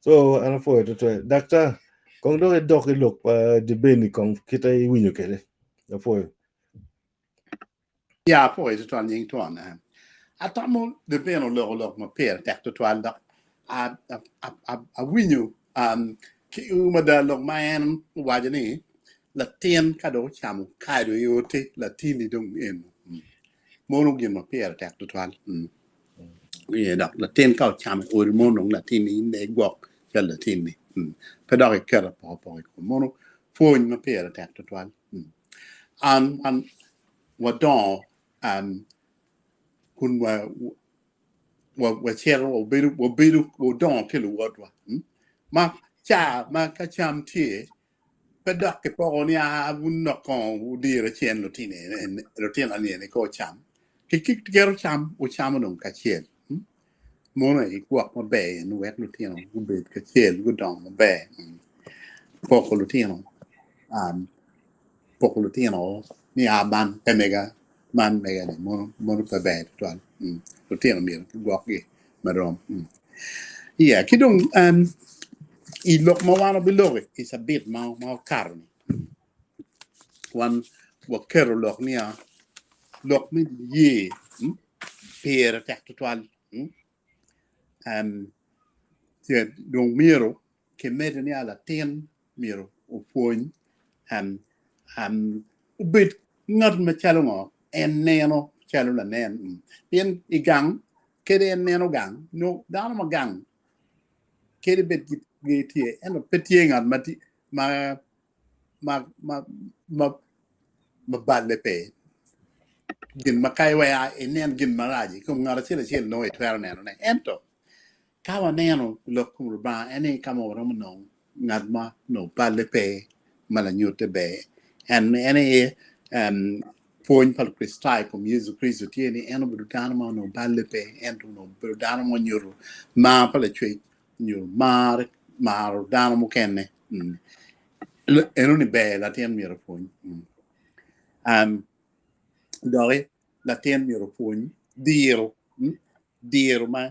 So an apwoyo tutwal. Daktar, kong dok idok i lok pa Dibeni kong kite iwinyo kwede. Apwoyo. Ya, apwoyo tutwal nying twon. Atamo Dibeni oloko lok ma pire tek tutwal dok awinyo ki ur mada lok ma en owaco ni latin ka dong ocamo kado i oti latinni dong eno. Mono gin ma pire tek tutwal. Iye dok latin ka ocamo i odi mono dong latinni in dong igwok calo latinni. Pe dok iketo apokapoka i kome. Mono pwony ma pire tek tutwal. An wan wadongo kun wacito wabedo wabedo wadongo ki luwotwa. Ma ca ma ka cam tye Pe dok kipoko ni a wun dok kong wudire cen lutino ni eni ka ocam. Kiketo cam wucamo dong kacel. Mono aye gwok maber en wek lutino gubed kacel gudong maber. Poko lutino poko lutino ni a man pe mega man mega ni mono pe ber tutwal. Lutino myero kigwokgi marom. Yeah, ki dong i lok ma wan wabiloko i cabit ma okato-ni, wan waketo lok niya, lok me niye pire tek tutwal. Dong myero kimedde ni latin myero opwony obed ngat macalo ngo en neno calo lanen. Pien i gang kadi en neno gang nyo dano ma gang kadi bed gitye ento pe tye ngat ma ma ma ma ma ma balle pe. Gin ma ka iwea inen gin marac i kom ngat acel acel nongo itwero nenone. Ento ka waneno lok kom Lubanga en aye ka ma waromo nongo ngat ma nongo balle pe ma lanyutte ber. En en aye pwony pa Lukricitayo i kom Yecu Kricito tye ni en obedo dano ma onongo balle pe ento onongo obedo dano ma onyuto mar pa Lacwec nyo mar maro dano mukene. Enoni ber latin myero opwony. Doki latin myero opwony diro, diro ma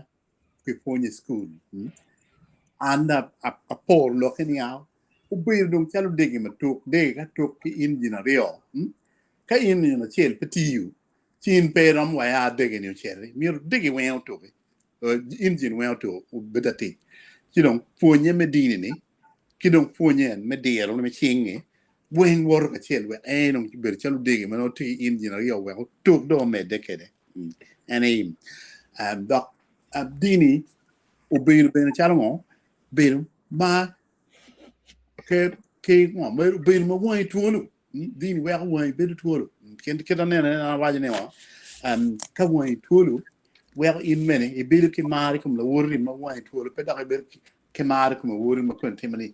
kipwonyo i cukul. An aporo lokke niya, obedo dong calo dege ma tuk, dege ka tuk ki injin aryo, ka injin acel pe tiyo, ci in pe iromo wa ya dege-ni ociti, myero dege weng otuki, injin weng otuk obed atic. Ci dong pwonye me dini-ni ki dong pwonye me diro me cing-ngi weng woto kacel wek en dong obedo calo dege ma nongo tye ki injin aryo wek otuk dong omedde kwede. En aye dok dini obedo bene calo ngo? Bedo ma ki ngo? Obedo ma wangi twolo. Dini weko wangi bedo twolo. Kit anene an awaco ni ngo? Ka wangi twolo weko in bene ibedo ki mar i kom lawoti ma wangi twolo pe dok ibedo ki mar i kom lawoti ma koni timo ni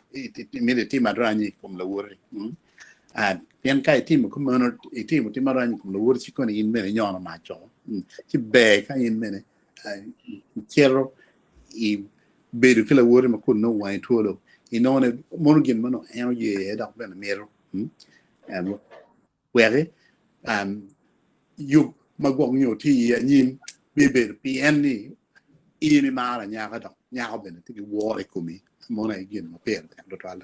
imito itim aranyi i kom lawoti. Pien ka itimo kumeno itimo tim aranyi i kom lawoti ci koni in bene inyono mac woko. Ci ber ka in bene icito i bedo ki lawoti ma kun nongo wangi twolo inongo ni mono gin ma nongo en oye iye dok bene mito wek yub ma gwok nyo tye i anyim bibedo pien ni in imaro anyaka dok nyako bene tye ki woro i komi mono aye gin ma pire tek tutwal.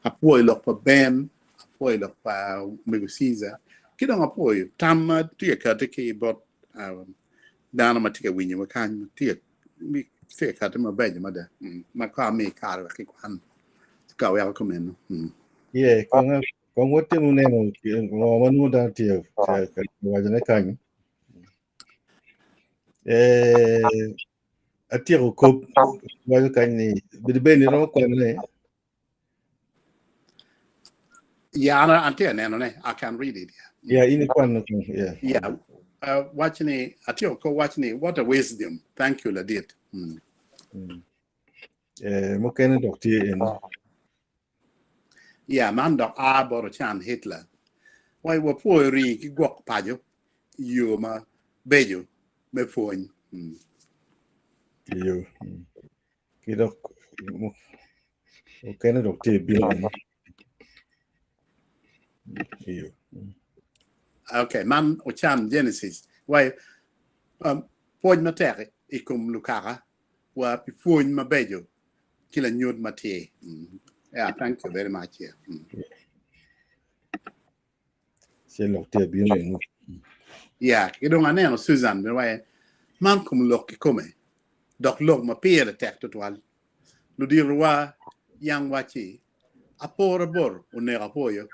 Apwoyo lok pa Ben, apwoyo lok pa omego Caesar ki dong apwoyo tam ma tye ka kati ki bot dano ma tye ka winyowa kany tye ka kati mabeco mada ma ka amiyo kare wek kikwan ka weko kumeno. Yeah, kong kong watimo neno ngo ma nongo dano tye ka wacone kany. Eh, atyeko kop waco kany ni bedi bed ni romo kwanone. Yeah, an atye ka nenone. I can read it. Yeah, in ikwano kong. Yeah. Yeah. Wac ni atyeko kop wac ni what a wisdom. Thank you ladit. Eh, mukene dok tye en. Yeah, man dok a bot Ocan Hitler. Wai wapwoyo rii ki gwok paco i yo ma beco me pwony. Iyo. Ki dok mukene dok tye bino en. Iyo. Okay, man Ocan Genesis. Wai pwony matek i kom lukaka wa pi pwony mabeco. ki lanyut matir. Yeah, thank you very much. Yeah. Ce lok tye abino enu. Yeah, ki dong aneno Susan bene waye man kom lok kikome dok lok ma pire tek tutwal. Luditowa yang wacci apor abor oneko apwoyo.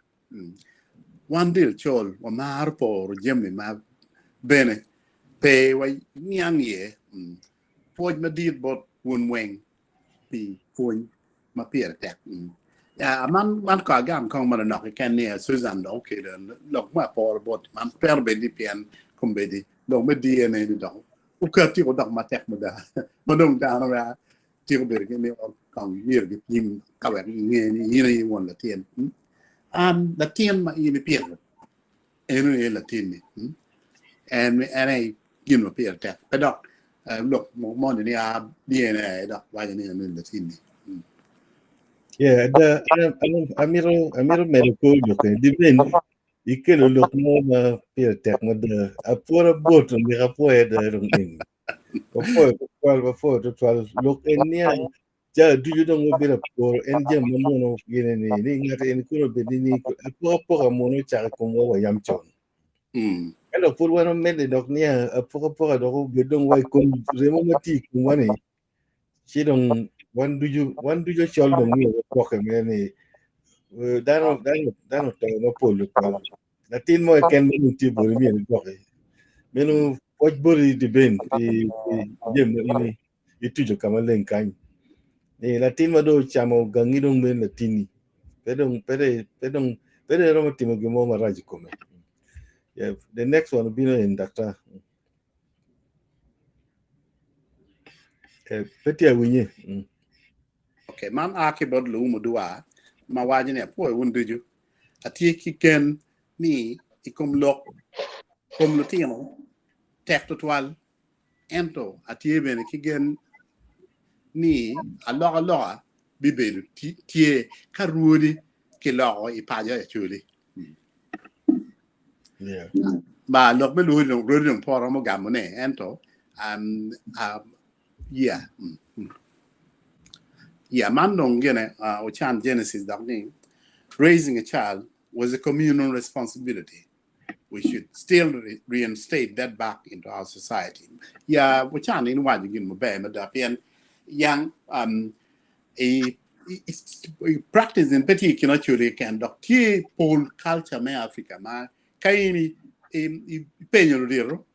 Wan dil col wamaro poro jami ma bene pe waniang iye. Pwoc madit bot wun weng pi pwony ma pire tek. Man man ko agam kong manonok keken ni Susan dok okelo lok me aporo bot man twero bedo ni pien kombeddi lok me DNA ni dok okati ko dok matek mada ma dong dano wek tiko bedo ki ni kong myero gipim ka wek inge ni in aye won latin. An latin ma in ipito en aye latinni. En en aye gin ma pire tek. Pe dok lok moni ni a DNA aye dok waco ni en latinni. Yeah, ada amito amito medo kor lok eni. Di bed ikelo lok mo ma pire tek mada. Apwora bot omyero apwoye ada dong eni. Wapwoyo tutwal, wapwoyo tutwal. Lok en niya, ca ducu dong wabedo apworo en jami ma muno gine ni ni ngat en kono obed ni ni apokapoka muno ocako i komwa wa yam con. Ento pud wan wamedde dok niya apokapoka dok obed dong wa i kom remo ma tye i komwa ni ci dong wan ducu wan ducu ocol dong myero wapoke mere ni dano dano dano oto mapol tutwal. Latin mo keken ma dong tye boti myero igwoki. Meno pwoc boti Dibin pi jami ma in ituco ka maleng kany. Ni latin ma dong ocamo gangi dong meno latinni. Pe dong pe dong pe dong pe dong iromo timo gin mo marac i kome. Yeah, the next one obino en daktar. Eh, pe tye awinye. Okay, man a ki bot luumo dua ma waco ni apwoyo wun ducu. Atye ki gen ni i kom lok kom lutino tek tutwal, ento atye bene ki gen ni alokaloka bibedo tye ka rwodi kiloko i paco Acholi. Yeah. Ba lok me rwodi dong rwodi dong pe oromo gamone ento um, um, yeah. Yeah, man dong gine ocan Genesis dok ni raising a child was a communal responsibility. We should still reinstate that back into our society. Yeah, ocan in waco gin maber mada pien yang um, i, i, i practice in pe tye i kin Acholi keken dok tye pol culture me Africa ma ka in ipenyo ludito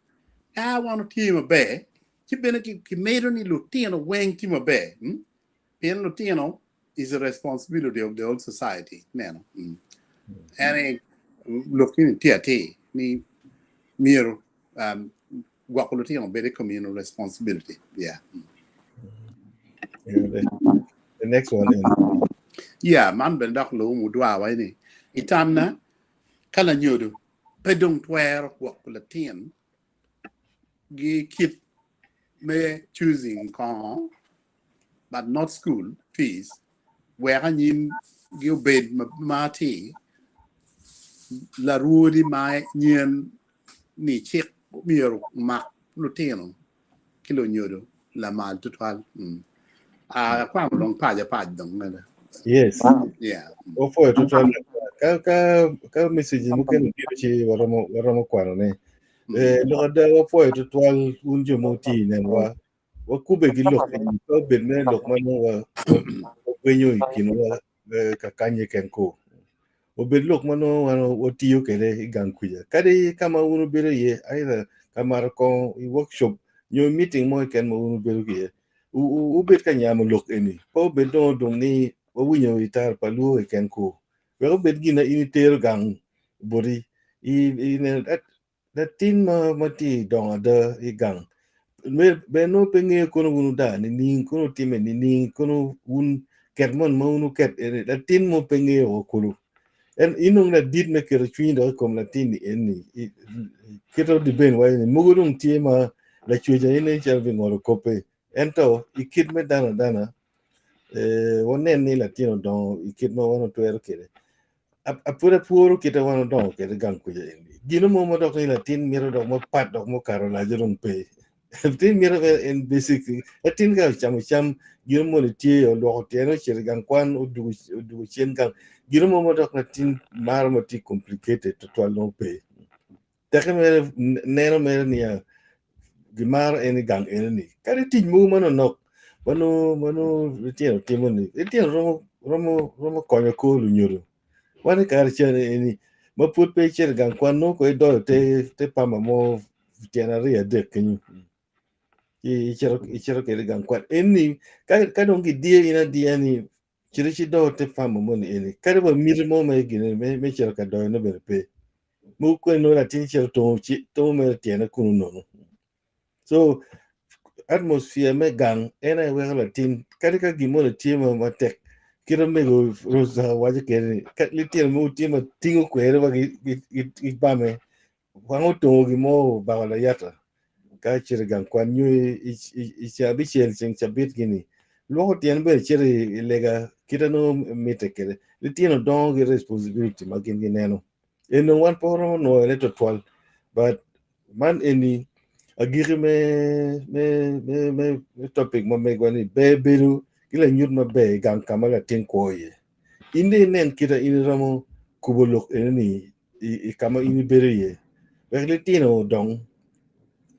ka wan otye maber ci bene kimedo ni lutino weng tye maber pien lutino is a responsibility of the whole society neno en lok ni tye atir ni myero gwoko lutino bedo communal responsibility yeah. Yeah, the next one in. Yeah, man bene dok lumu dwa ni itamna ka lanyodo pe dong twero gwoko latin gi kit me choosing kongo but not school fees wek anyim gi obed ma atir larwodi ma nyen ni cik myero omak lutino ki lunyodo lamal tutwal. Akwano dong pac apac dong mere. Yes. Yeah. Opwoyo tutwal. Ka ka ka message mukene obiro ci waromo waromo kwano ne. Eh, lok ada wapwoyo tutwal un jo ma wuti i nenwa. Wakube gi lok eni pe obed mere lok ma nongo wa- wa- wagwenyo i kinwa eh, ka kanye ken ko. Obed lok ma nongo wan watiyo kwede i gang kuca. Kadi ka ma wun wubedo iye, either ka mato kongo i workshop nyo i meeting mo keken ma wun wubedo ki iye, wubed ka nyamo lok eni. Pe obed dong odong ni wawinyo i tara pa luo keken ko. Wek obed gin ma in itero gang boti. I neno latin ma tye i dongo ada i gang ber nongo pe ngeyo kono wun wudaa nining, kono wutime nining, kono wun ket mon ma wun wuket eni latin mo pe ngeyo woko kulu. En in dong ladit me keto cwinyi dok i kom latin-ni eni kite dibed waco ni mogo dong tye ma lacwec aye nen calo bingolo koppe ento i kit me dano adana wanen ni latin odongo i kit ma wan watwero kwede. Apud apworo kite wan odongo kwede gang kuca eni. Gino mo ma dok ni latin mito dok mapat dok mukato laco dong pe. Latin mito mere en basic thing. Latin ka ocamo cam gino moni tye olwoko tyene ocito i gang kwan odwogo odwogo cen gang gino mo ma dok latin maro ma tye complicated tutwal nongo pe. Teke mere neno mere niya gimaro en i gang eno-ni kadi tic mogo manonok ma nongo ma nongo litino timo-ni litino romo romo romo konyo kor lunyodo. Wan i kare cen eni ma pud pe icito i gang kwan nongo kono idoyo te te pamba mo tyen aryo adek kenyo ci icito icito kwede i gang kwan eni ka ka dong gidiyo in adiya ni cit icidoo te pamba moni eni kadi wa miti mo me gine me me cito ka doyone bene pe mogo kweni nongo latin cito tongo ci tongo mere tyene kunu nono. So atmosphere me gang en aye weko latin kadi ka gin moni tye ma matek kit ma mego Rosa waco kwede ni ka litino mogo tye ma tingo kweri wa gibame wang otongo gin mo obako layata ka cito i gang kwan nyo i ceng abicel ceng cabit gini lwoko tyen bene cito i lega kite nongo mitte kwede litino dongo ki responsibility ma gin gineno en dong wan pe waromo nwoyone twatwal but Man eni agiki me me me me topic ma megwa ni ber bedo ki lanyut maber i gang ka ma latin kwo iye. In dong inen kita in iromo kubo lok eno ni i ka ma in ibedo iye wek litino odong.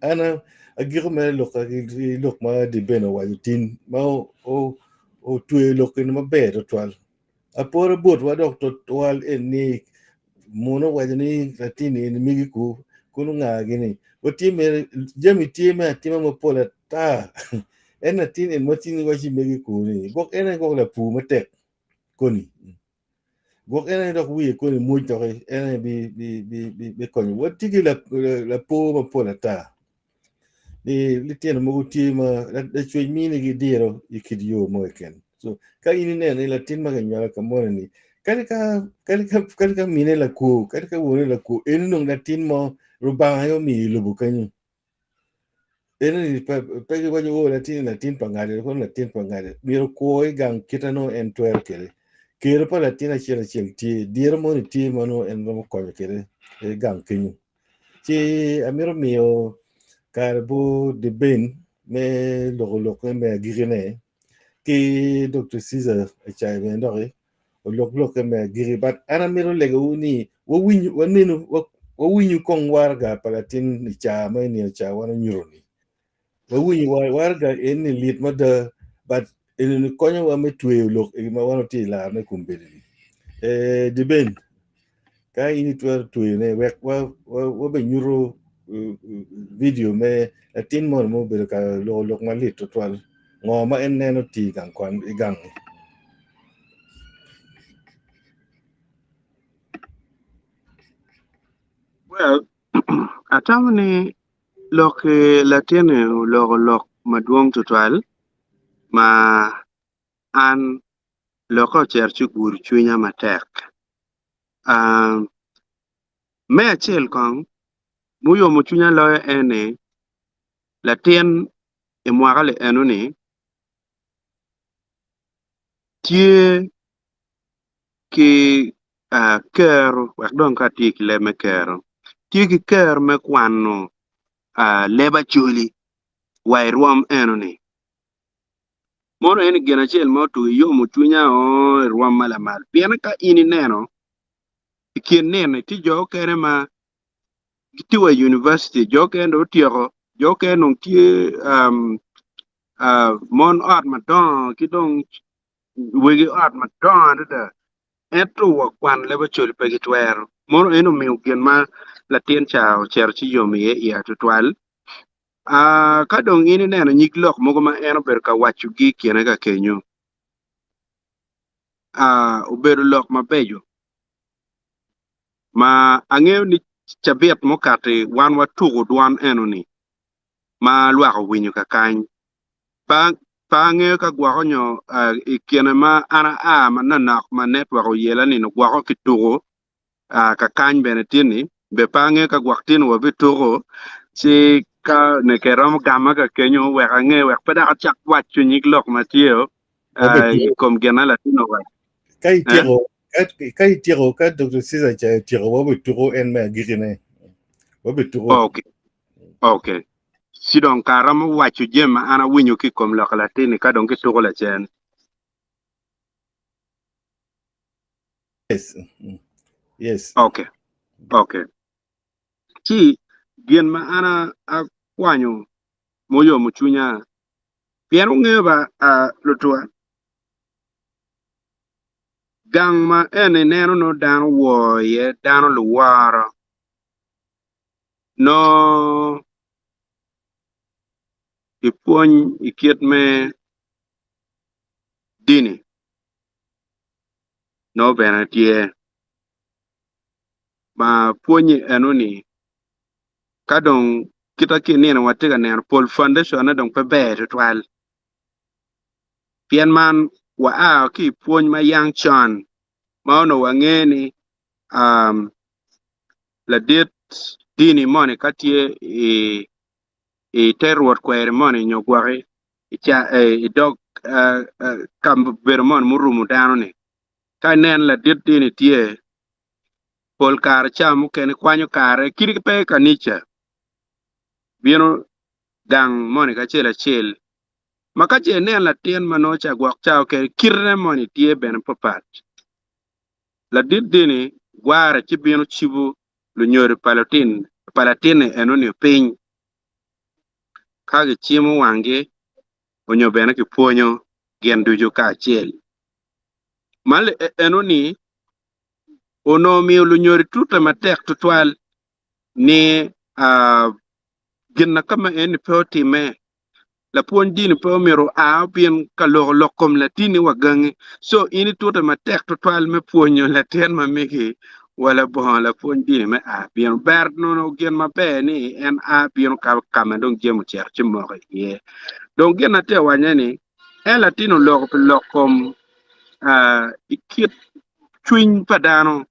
An agiko mere lok ki lok ma Deben owaco tin ma otweyo lok eni maber tutwal. Apore botwa dok twatwal en ni muno owaco ni latin eni megi ku kunu nga gini watye mere jami tye me atima mapol ata en latin eni ma tin iwaci megi ku ni gwok en aye gwok lapur matek koni gwok en aye dok wiye koni mwoc doki en aye bikonyo watye ki lapor mapol ata. Ni litino mogo tye ma lacwec minigi diro i kit yo mo keken. So ka in ineno ni latin ma kinywalo ka moni ni kadi ka kadi ka kadi ka mine lakwo kadi ka wone lakwo en onongo latin mo Rubanga aye omiyo i lobo kenyo. Eno ni pe pe giwaco o latin latin pa ngati kono latin pa ngati myero okwo i gang kite nongo en twero kwede. Kero pa latin acel acel tye diro moni tye ma nongo en romo konyo kwede i gang kenyo. Ci amito miyo kare bot Deben me loko lokke me agikine ki Dr. Caesar Acai bene doki olok lokke me agiki but an amito legowu ni wawiny wanenu wawinyu kong waraga pa latin i caa ma i nino ca wan onyuto-ni. Wawinyo waraga eni lit mada but eni konyowa me tweyo lok eni ma wan watye i larone kombeddi-ni. Eh, Deben, ka in itwero tweyone wek wabinyuto vidio me latin moni ma obedo ka loko lok malit tutwal ngo ma en neno tye i gang kwan i gang-ngi. Well, atamo ni Lok ki latinni oloko lok madwong tutwal ma an lokke ocito ci ogudo cwinya matek. Me acel kong muyomo cwinya loyo en ni latin i mwaka li enoni tye ki kero wek dong ka atye ki leb me kero tye ki kero me kwano leb acholi wa i rwom eno-ni. Mono eni gin acel ma otugo iyomo cwinya o i rwom ma lamal pien ka in ineno i kin nino-ni tye jo okene ma gitye wa i univaciti jo okene dong otyeko jo okene dong tye mon ot madongo ki dong wegi ot madongo adada ento wa kwan leb Acholi pe gitwero. Mono en omiyo gin ma latin ca ocito ci yom iye iya tutwal. Aa, ka dong in ineno nyig lok mogo ma en obedo ka wacogi i kine ka kenyo, aa, obedo lok mabeco ma angeyo ni cabit mukati wan watuko dwon enoni ma lwak owinyo kakany. Pe pe angeyo ka gwoko nyo i kine ma an aa manonok ma network oyela ni gwoko ki tuku kakany bene tye-ni be pe angeyo ka gwok tye-ni wabituku ci ka neke romo gama ka kenyo wek ange wek pe dok acak waco nyig lok ma tye i kom gin ma latin owaco. Ka ityeko ka ityeko ka Dr. Caesar ca otyeko wabituku en me agikine wabituku. Okay. Okay. Ci dong ka aromo waco jami ma an awinyo ki i kom lok latin-ni ka dong kituko lacen. Yes. Yes. Okay. Okay. Ci gin ma an akwanyo muyomo cwinya, pien wungeyo ba lutua, gang ma en ineno nongo dano wor iye, dano luworo, nongo kipwony i kit me dini nongo bene tye. Ma pwonye enoni ka dong kita ki nino watye ka neno pol foundation-ne dong pe ber tutwal pien man wa a ki i pwony ma yang con ma onongo wange ni ladit dini moni ka tye i te rwot kweri moni nyo gwoki i dog kabedo moni murumo dano-ni ka inen ladit dini tye pol kare ca mukene kwanyo kare kadi pe i kanica bino gang moni kacel acel ma ka ce inen latin ma nongo ca gwok ca okene kitene moni tye bene papat. Ladit dini gware ci bino cibo lunyodo pa lutin pa latinni enoni piny ka gicimo wanggi onyo bene kipwonyo gin ducu kacel. Ma enoni onongo omiyo lunyodo tute matek tutwal ni gin na kama eni pe otimme. Lapwony dini pe omyero oa obin ka loko lok kom latinni wa gangi. Co in itute matek tutwal me pwonyo latin ma megi wa labongo lapwony dini me a bino. Ber nono gin maber ni en a bino ka ka ma dong jami ocito ci moko iye. Dong gin atye ka wacone ni en latin oloko pi lok kom i kit cwiny pa dano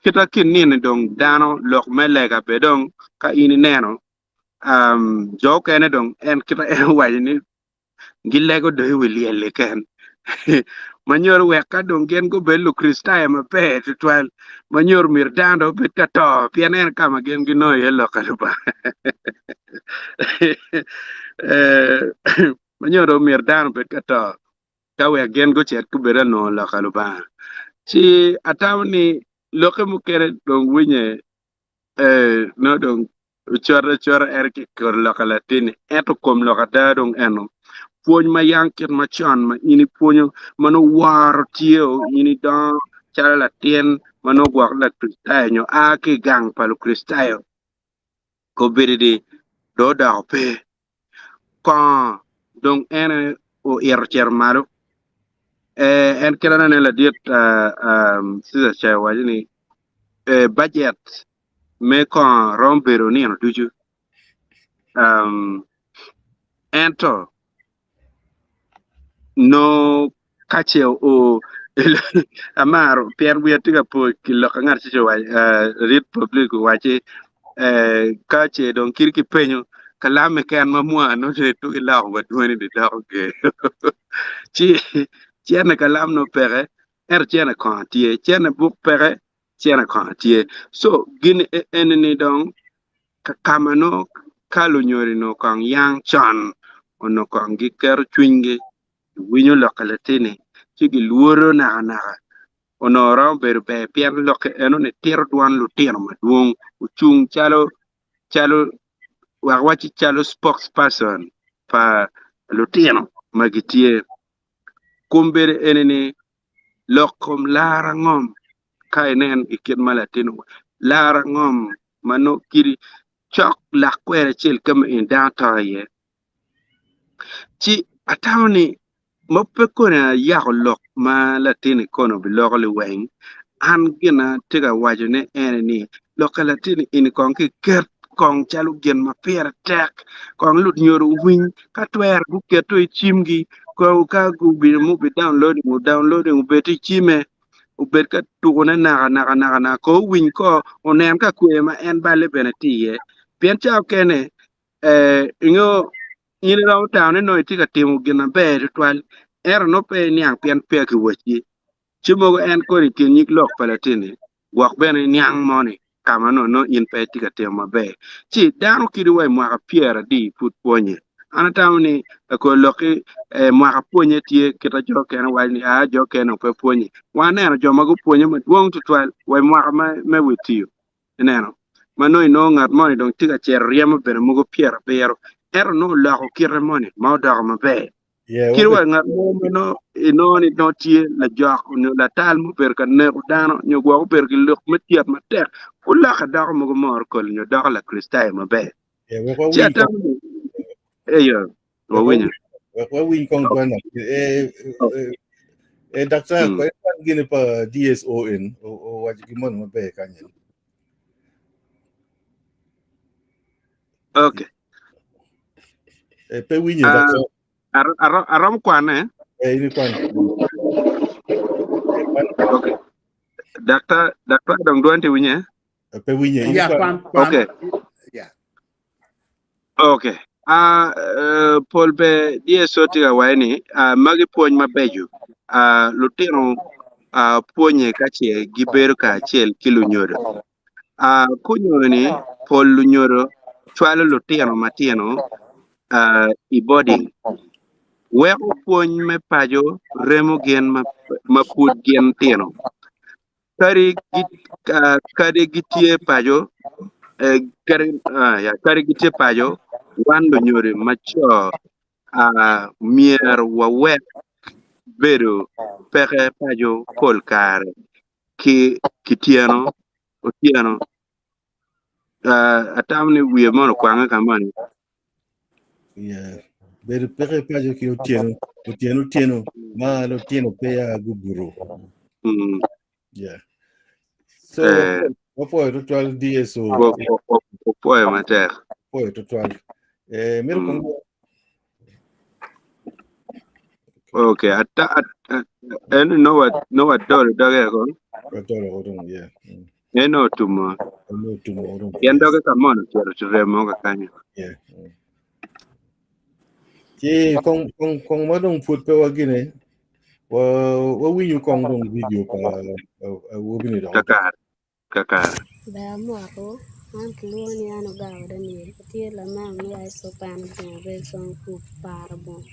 kita ki nino dong dano lok me lega be dong ka in ineno jo okene dong en kita en owaco ni gilego dong i wi lyel keken ma nyuto wek ka dong gin gubed lukricitayo maber tutwal ma nyuto myero dano dong obed ka to pien en ka ma gin ginongo iye lok pa Lubanga ma nyuto dong myero dano obed ka to ka wek gin gucit gubed ka nongo lok pa Lubanga ci atamo ni lokke mukene dong winye nongo dong ocote acota ento ki keto lok pa latinni ento kom lok ada dong eno pwony ma yang kit macon ma in ipwonyo ma nongo woro tye in idongo calo latin ma nongo gwok lakricitayo nyo a ki i gang pa lukricitayo kobeddi dong odoko pe kongo dong en aye oito ocito malo en kit anene ladit Cecar ca owaco ni bajet me kongo romo bedo nino ducu ento nongo ka ce oo amaro pien wiya tye ka po ki lok ka ngat acel owaco ladit public owacci ka ce dong kit ki penyo kalam keken ma mwa nongo dong ituko iloko wa dwoni dong idoko ger ci cene kalam nongo peke ento cene kongo tye cene buk peke cene kongo tye so gin eni dong ka ma nongo ka lunyodo-ni kong yang con onongo kong giketo cwinygi giwinyo lok pa latinni ci gilworo nakanaka onongo romo bedo ber pien lokke enoni tito dwon lutino madwong ocung calo calo wek wacci calo spokesperson pa lutino ma gitye kombeddi enini lok kom lara ngom ka inen i kit ma latin lara ngom ma nongo kidi cok lak kwede acel ka ma eni dano to iye ci atamo ni ma pe koni ayako lok ma latinni koni obiloko liweng an gin ma atye ka wacone ene ni lok pa latinni eni kong kiket kong calo gin ma pire tek kong lunyodo owiny ka twero guketo i cimgi ka gubino mubi downloading o downloading obed i cime obed ka tukone naka naka naka naka ko owiny ko onen ka kwer ma en balle bene tye iye pien ca okene ingo in iromo tamo ni nongo itye ka timo gin maber tutwal ento nongo pe iniang pien peya kiwacci ci mogo en koni i kin nyig lok pa latinni gwok bene iniang moni. ka ma nongo in pe itye ka timo maber. Ci dano kadi wa i mwaka pyeradi pud pwonye. An atamo ni lakor lokki eh, mwaka pwonye tye kita jo okene waco ni aa jo okene dong pe pwonye. Waneno jo ma gupwonye madwong tutwal wa i mwaka me wi tiyo. Ineno? Ma nongo inongo ngat moni dong tye ka cito ryemo bene mogo 70, ento nongo oloko kite moni ma odoko maber. Yeah, Kit wabe wa ngat mo ma nongo inongo ni nongo tye lajok nyo latal mubedo ka neko dano nyo gwok obedo ki lok me tyet matek, pud lokke doko mogo moro koli nyo doko Lakricitayo maber. yeah, wek Ci wawiny kong atamo ni, eyo, wek wawinyo. wawiny wek wawiny kong Oh, dwan eh, oh, eh, eh, daktar mm. kwa kwan gini pa DSO en owaco gin moni maber kany en. Okay. Eh, pe winyo Ah, daktar aromo kwane. eh, in ikwan. Eh, kwan Okay. Daktar, daktar dong dwan ti winye. eh, pe winyo in Yeah, ikwan. kwan, kwan. Okay. Yeah. Okay. Ah, pol be DSO tye ka waco ni ah, magi pwony mabeco. Ah, lutino ah, pwonye ka ce gibedo kacel ki lunyodo. Ah, kunyo ni pol lunyodo cwalo lutino matino ah, i boarding weko pwony me paco remo gin ma, ma pud gin tino. Kadi gi, ah, kadi gitye paco eh, kadi, ah, ya, kadi gitye paco wan lunyodo ma co ah, myero wawek bedo peke paco pol kare ki kityeno otyeno ah, atamo ni wiye mono okwange ka moni Yeah. Bedo peke paco ki otyeno otyeno otyeno ma lutino peya gubuto. mm, Yeah. So eh, wapwoyo tutwal DSO wapwoyo matek wapwoyo tutwal. Eh, mito mm. kong Okay, ata at, at, en no wa no wa dolo doge ko. Watoro odong, yeah. En otumo. Ono otumo odong. Pien doge ka mono cito ci remo ka kanyo. Yeah. Ci kong kong kong ma dong pud pe wagine wa wawinyo kong dong video pa awobi ni dok. Kakare, kakare. Ber amoto, an kilwongo ni an Ogawa Daniel, atye lamego me Isopan Jengo Railsong Group, Paro Bong.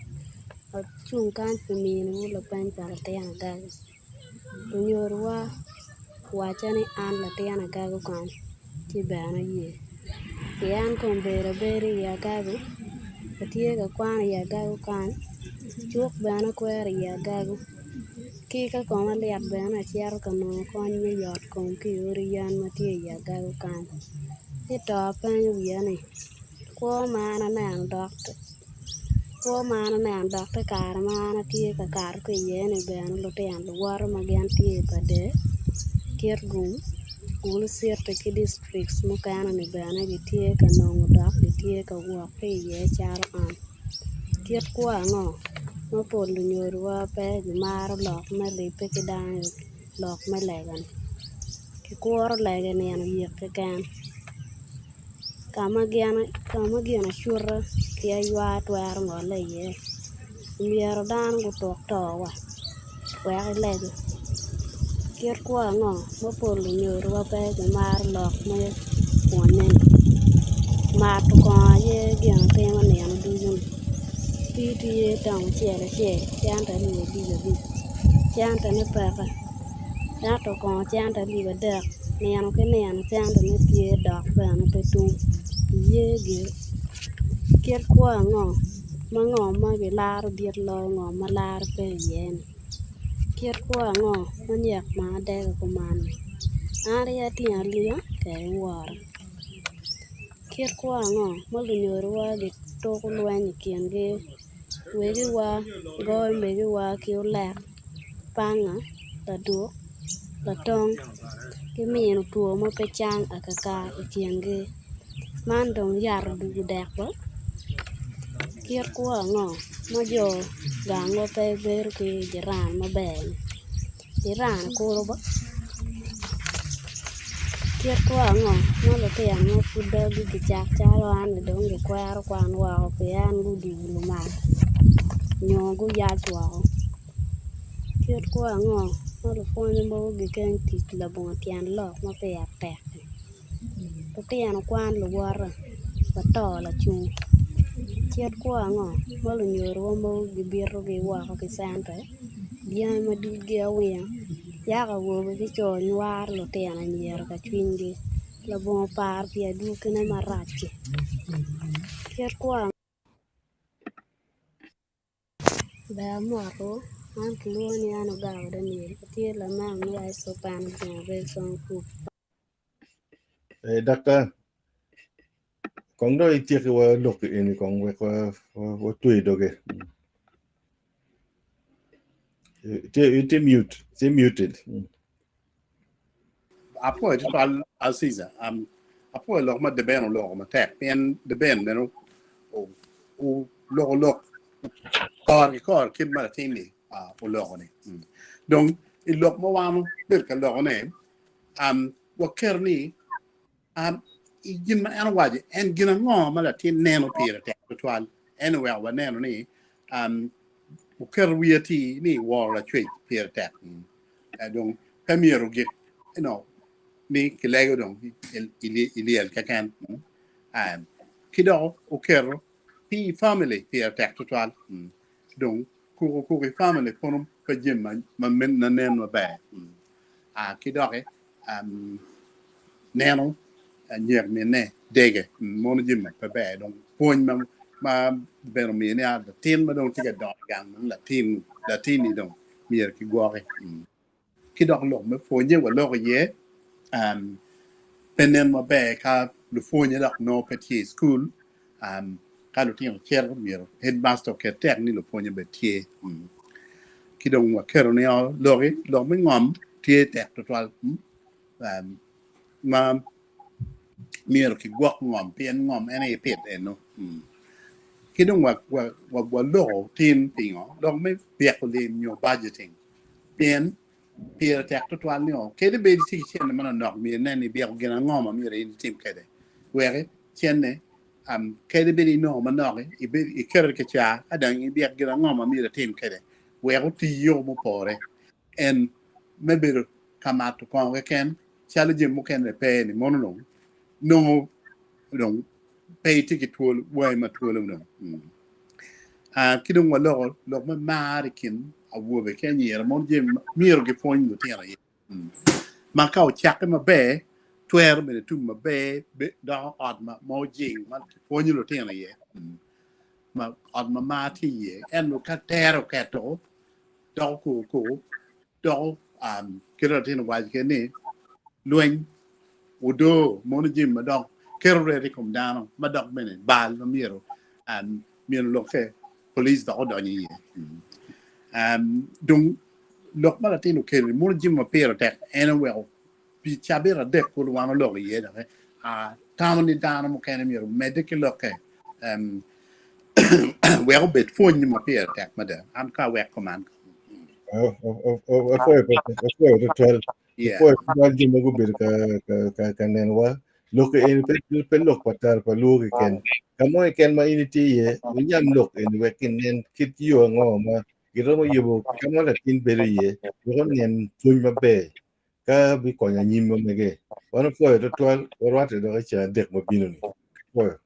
Acung kany pi miniwu lapeny pa latin agaga. Lunyodowa owacca ni an latin agago kany ci bene aye pien kombeddi abedo i agago atye ka kwan i agago kany cuk bene akwero i agago ki ka koma lit bene acito ka nongo kony me yot kom ki i odi yen ma tye i agago kany ci to apenyo wiya ni kwo ma an aneno dok Kwo ma an aneno dok te kare ma an atye ka kato ki iye-ni bene lutino luwota ma gin tye i Pader, Kitgum, Gulu Citi ki dictrict mukene-ni bene gitye ka nongo dok gitye ka wok ki iye calo an. Kit kwo ango ma pol lunyodowa pe gimaro lok me ribbe ki dano i lok me lega-ni? Kikuro lega i nino yik keken. Ka ma gin acuta ki aywa twero ngole iye myero dano gutuk to wa wek ilegi kit kwo ango ma pol lunyodowa pe gimaro lok me pwonye-ni mato kongo aye gin atimo nino ducu-ni pii tye tong acel acel cente alip abic abic centene peke. Ento kongo cente alip adek nino ki nino centene tye dok bene pe tum iye gire. Kit kwo ango ma ngo ma gilaro dit loyo ngo ma laro pe iye-ni? Kit kwo ango ma nyek ma adega kuman-ni? An aye atingo alinga kede wora. Kit kwo ango ma lunyodowa gituko lweny i kingi wegiwa goyo megiwa ki olek? panga, laduk, latong, ki mino two ma pe cang akaka i kingi. Man dong yat odwogo dek ba? Kit kwo ango ma jo gangwa pe bedo ki jiran maber-ni? Jiran kulu ba? Kit kwo ango ma lutino ma pud doggi kicak calo an-ni dong gikwero kwan woko pien gudwogo lumal nyo guyac woko kit kwo ango ma lupwonye mogo gikeng tic labongo tyen lok ma pire tek-ki. Lutino kwan luwote wato lacung. Kit kwo ango ma lunyodowa mogo gibitogi woko ki cente, dyangi ma dudgi awinga, yako awobe ki co nywaro lutino anyira ka cwinygi labongo paro pi adwogine marac-ci. Kit kwo ango? Ber amoto, an kilwongo ni an Ogawa Daniel, atye lamego me High School Peno Jang Wilson Group. Eh, daktar, kong dong ityeki wa lok eni kong wek watwe doge. Itye itye mute, itye muted. Apwoyo tutwal Aziza. Um, apwoyo lok ma Deben oloko matek pien Deben bene oloko lok kor ki kor kit ma latin-ni uh, oloko-ni. Dong i lok ma wan obedo ka lokone, um, waketo ni um, i gin ma en owaco en gin ango ma latin neno pire tek tutwal. En oweko waneno ni um, oketo wiye atir ni woro Lacwec pire tek. Mm. Dong pe myero ogik you ni kilego dong i lyel keken. Ki dok oketo pi family pire tek tutwal. Dong kuku kuku i family kono pe jami ma nen maber. Ki doki neno nyek minne dege mono jami ma pe ber dong pwony ma bene omiyo ni latin ma dong tye ka dongo i gang latin latinni dong myero kigwoki. Ki dok lok me pwonye waloko iye pe nen maber ka lupwonye dok nongo pe tye i cukul. Ka lutino cito myero headmaster oket tek ni lupwonye obed tye. Ki dong waketo ni loki lok me ngom tye tek tutwal ma myero kigwok ngom pien ngom en aye pit eno. Ki dong waloko tin pingo lok me byeko lim nyo budgeting pien pire tek tutwal ni kadi bed itye ki cente manonok myero inen ni ibyeko gin ango ma myero in itim kwede wek cente kadi bed inongo manok iketo i kicaa ka dong ibyek gin ango ma myero itim kwede wek oti yo mupore en me bedo ka mato kongo keken calo jami mukene pe ni mono dong nongo dong pe itye ki twolo wangi ma twolo dong. Ki dong waloko lok me mar i kin awobe ki anyira mono jami myero gipwony lutino iye ma ka ocakke maber twero bene tum maber doko ot ma ojing ma kipwonyo lutino iye ma ot ma mar tye iye ento ka tere oketo doko koko koko doko kit latin owaco kwede ni lweny odoo mono jami ma dok keto ret i kom dano ma dok bene bal ma myero myero lokke police dok odonyo iye. Dong lok ma latin okelo mono jami ma pire tek en oweko pi cabit adek kulu wan oloko iye doki atamo ni dano mukene myero omedde ki lokke wek obed pwony ma pire tek mada. An ka awek kuman. Apwoyo apwoyo tutwal. Apwoyo tutwal jo ma gubedo ka ka ka ka nenowa. Lok eni pe pe lok pa tara pa luo keken. Ka mo keken ma in itye iye, wunyam lok eni wek kinen kit yo ango ma giromo yubo ka ma latin bedo iye wek onen pwony maber ka bikonyo anyim ma mege. Wan opwoyo tutwal, warwatte dok i ceng adek ma bino-ni. Apwoyo.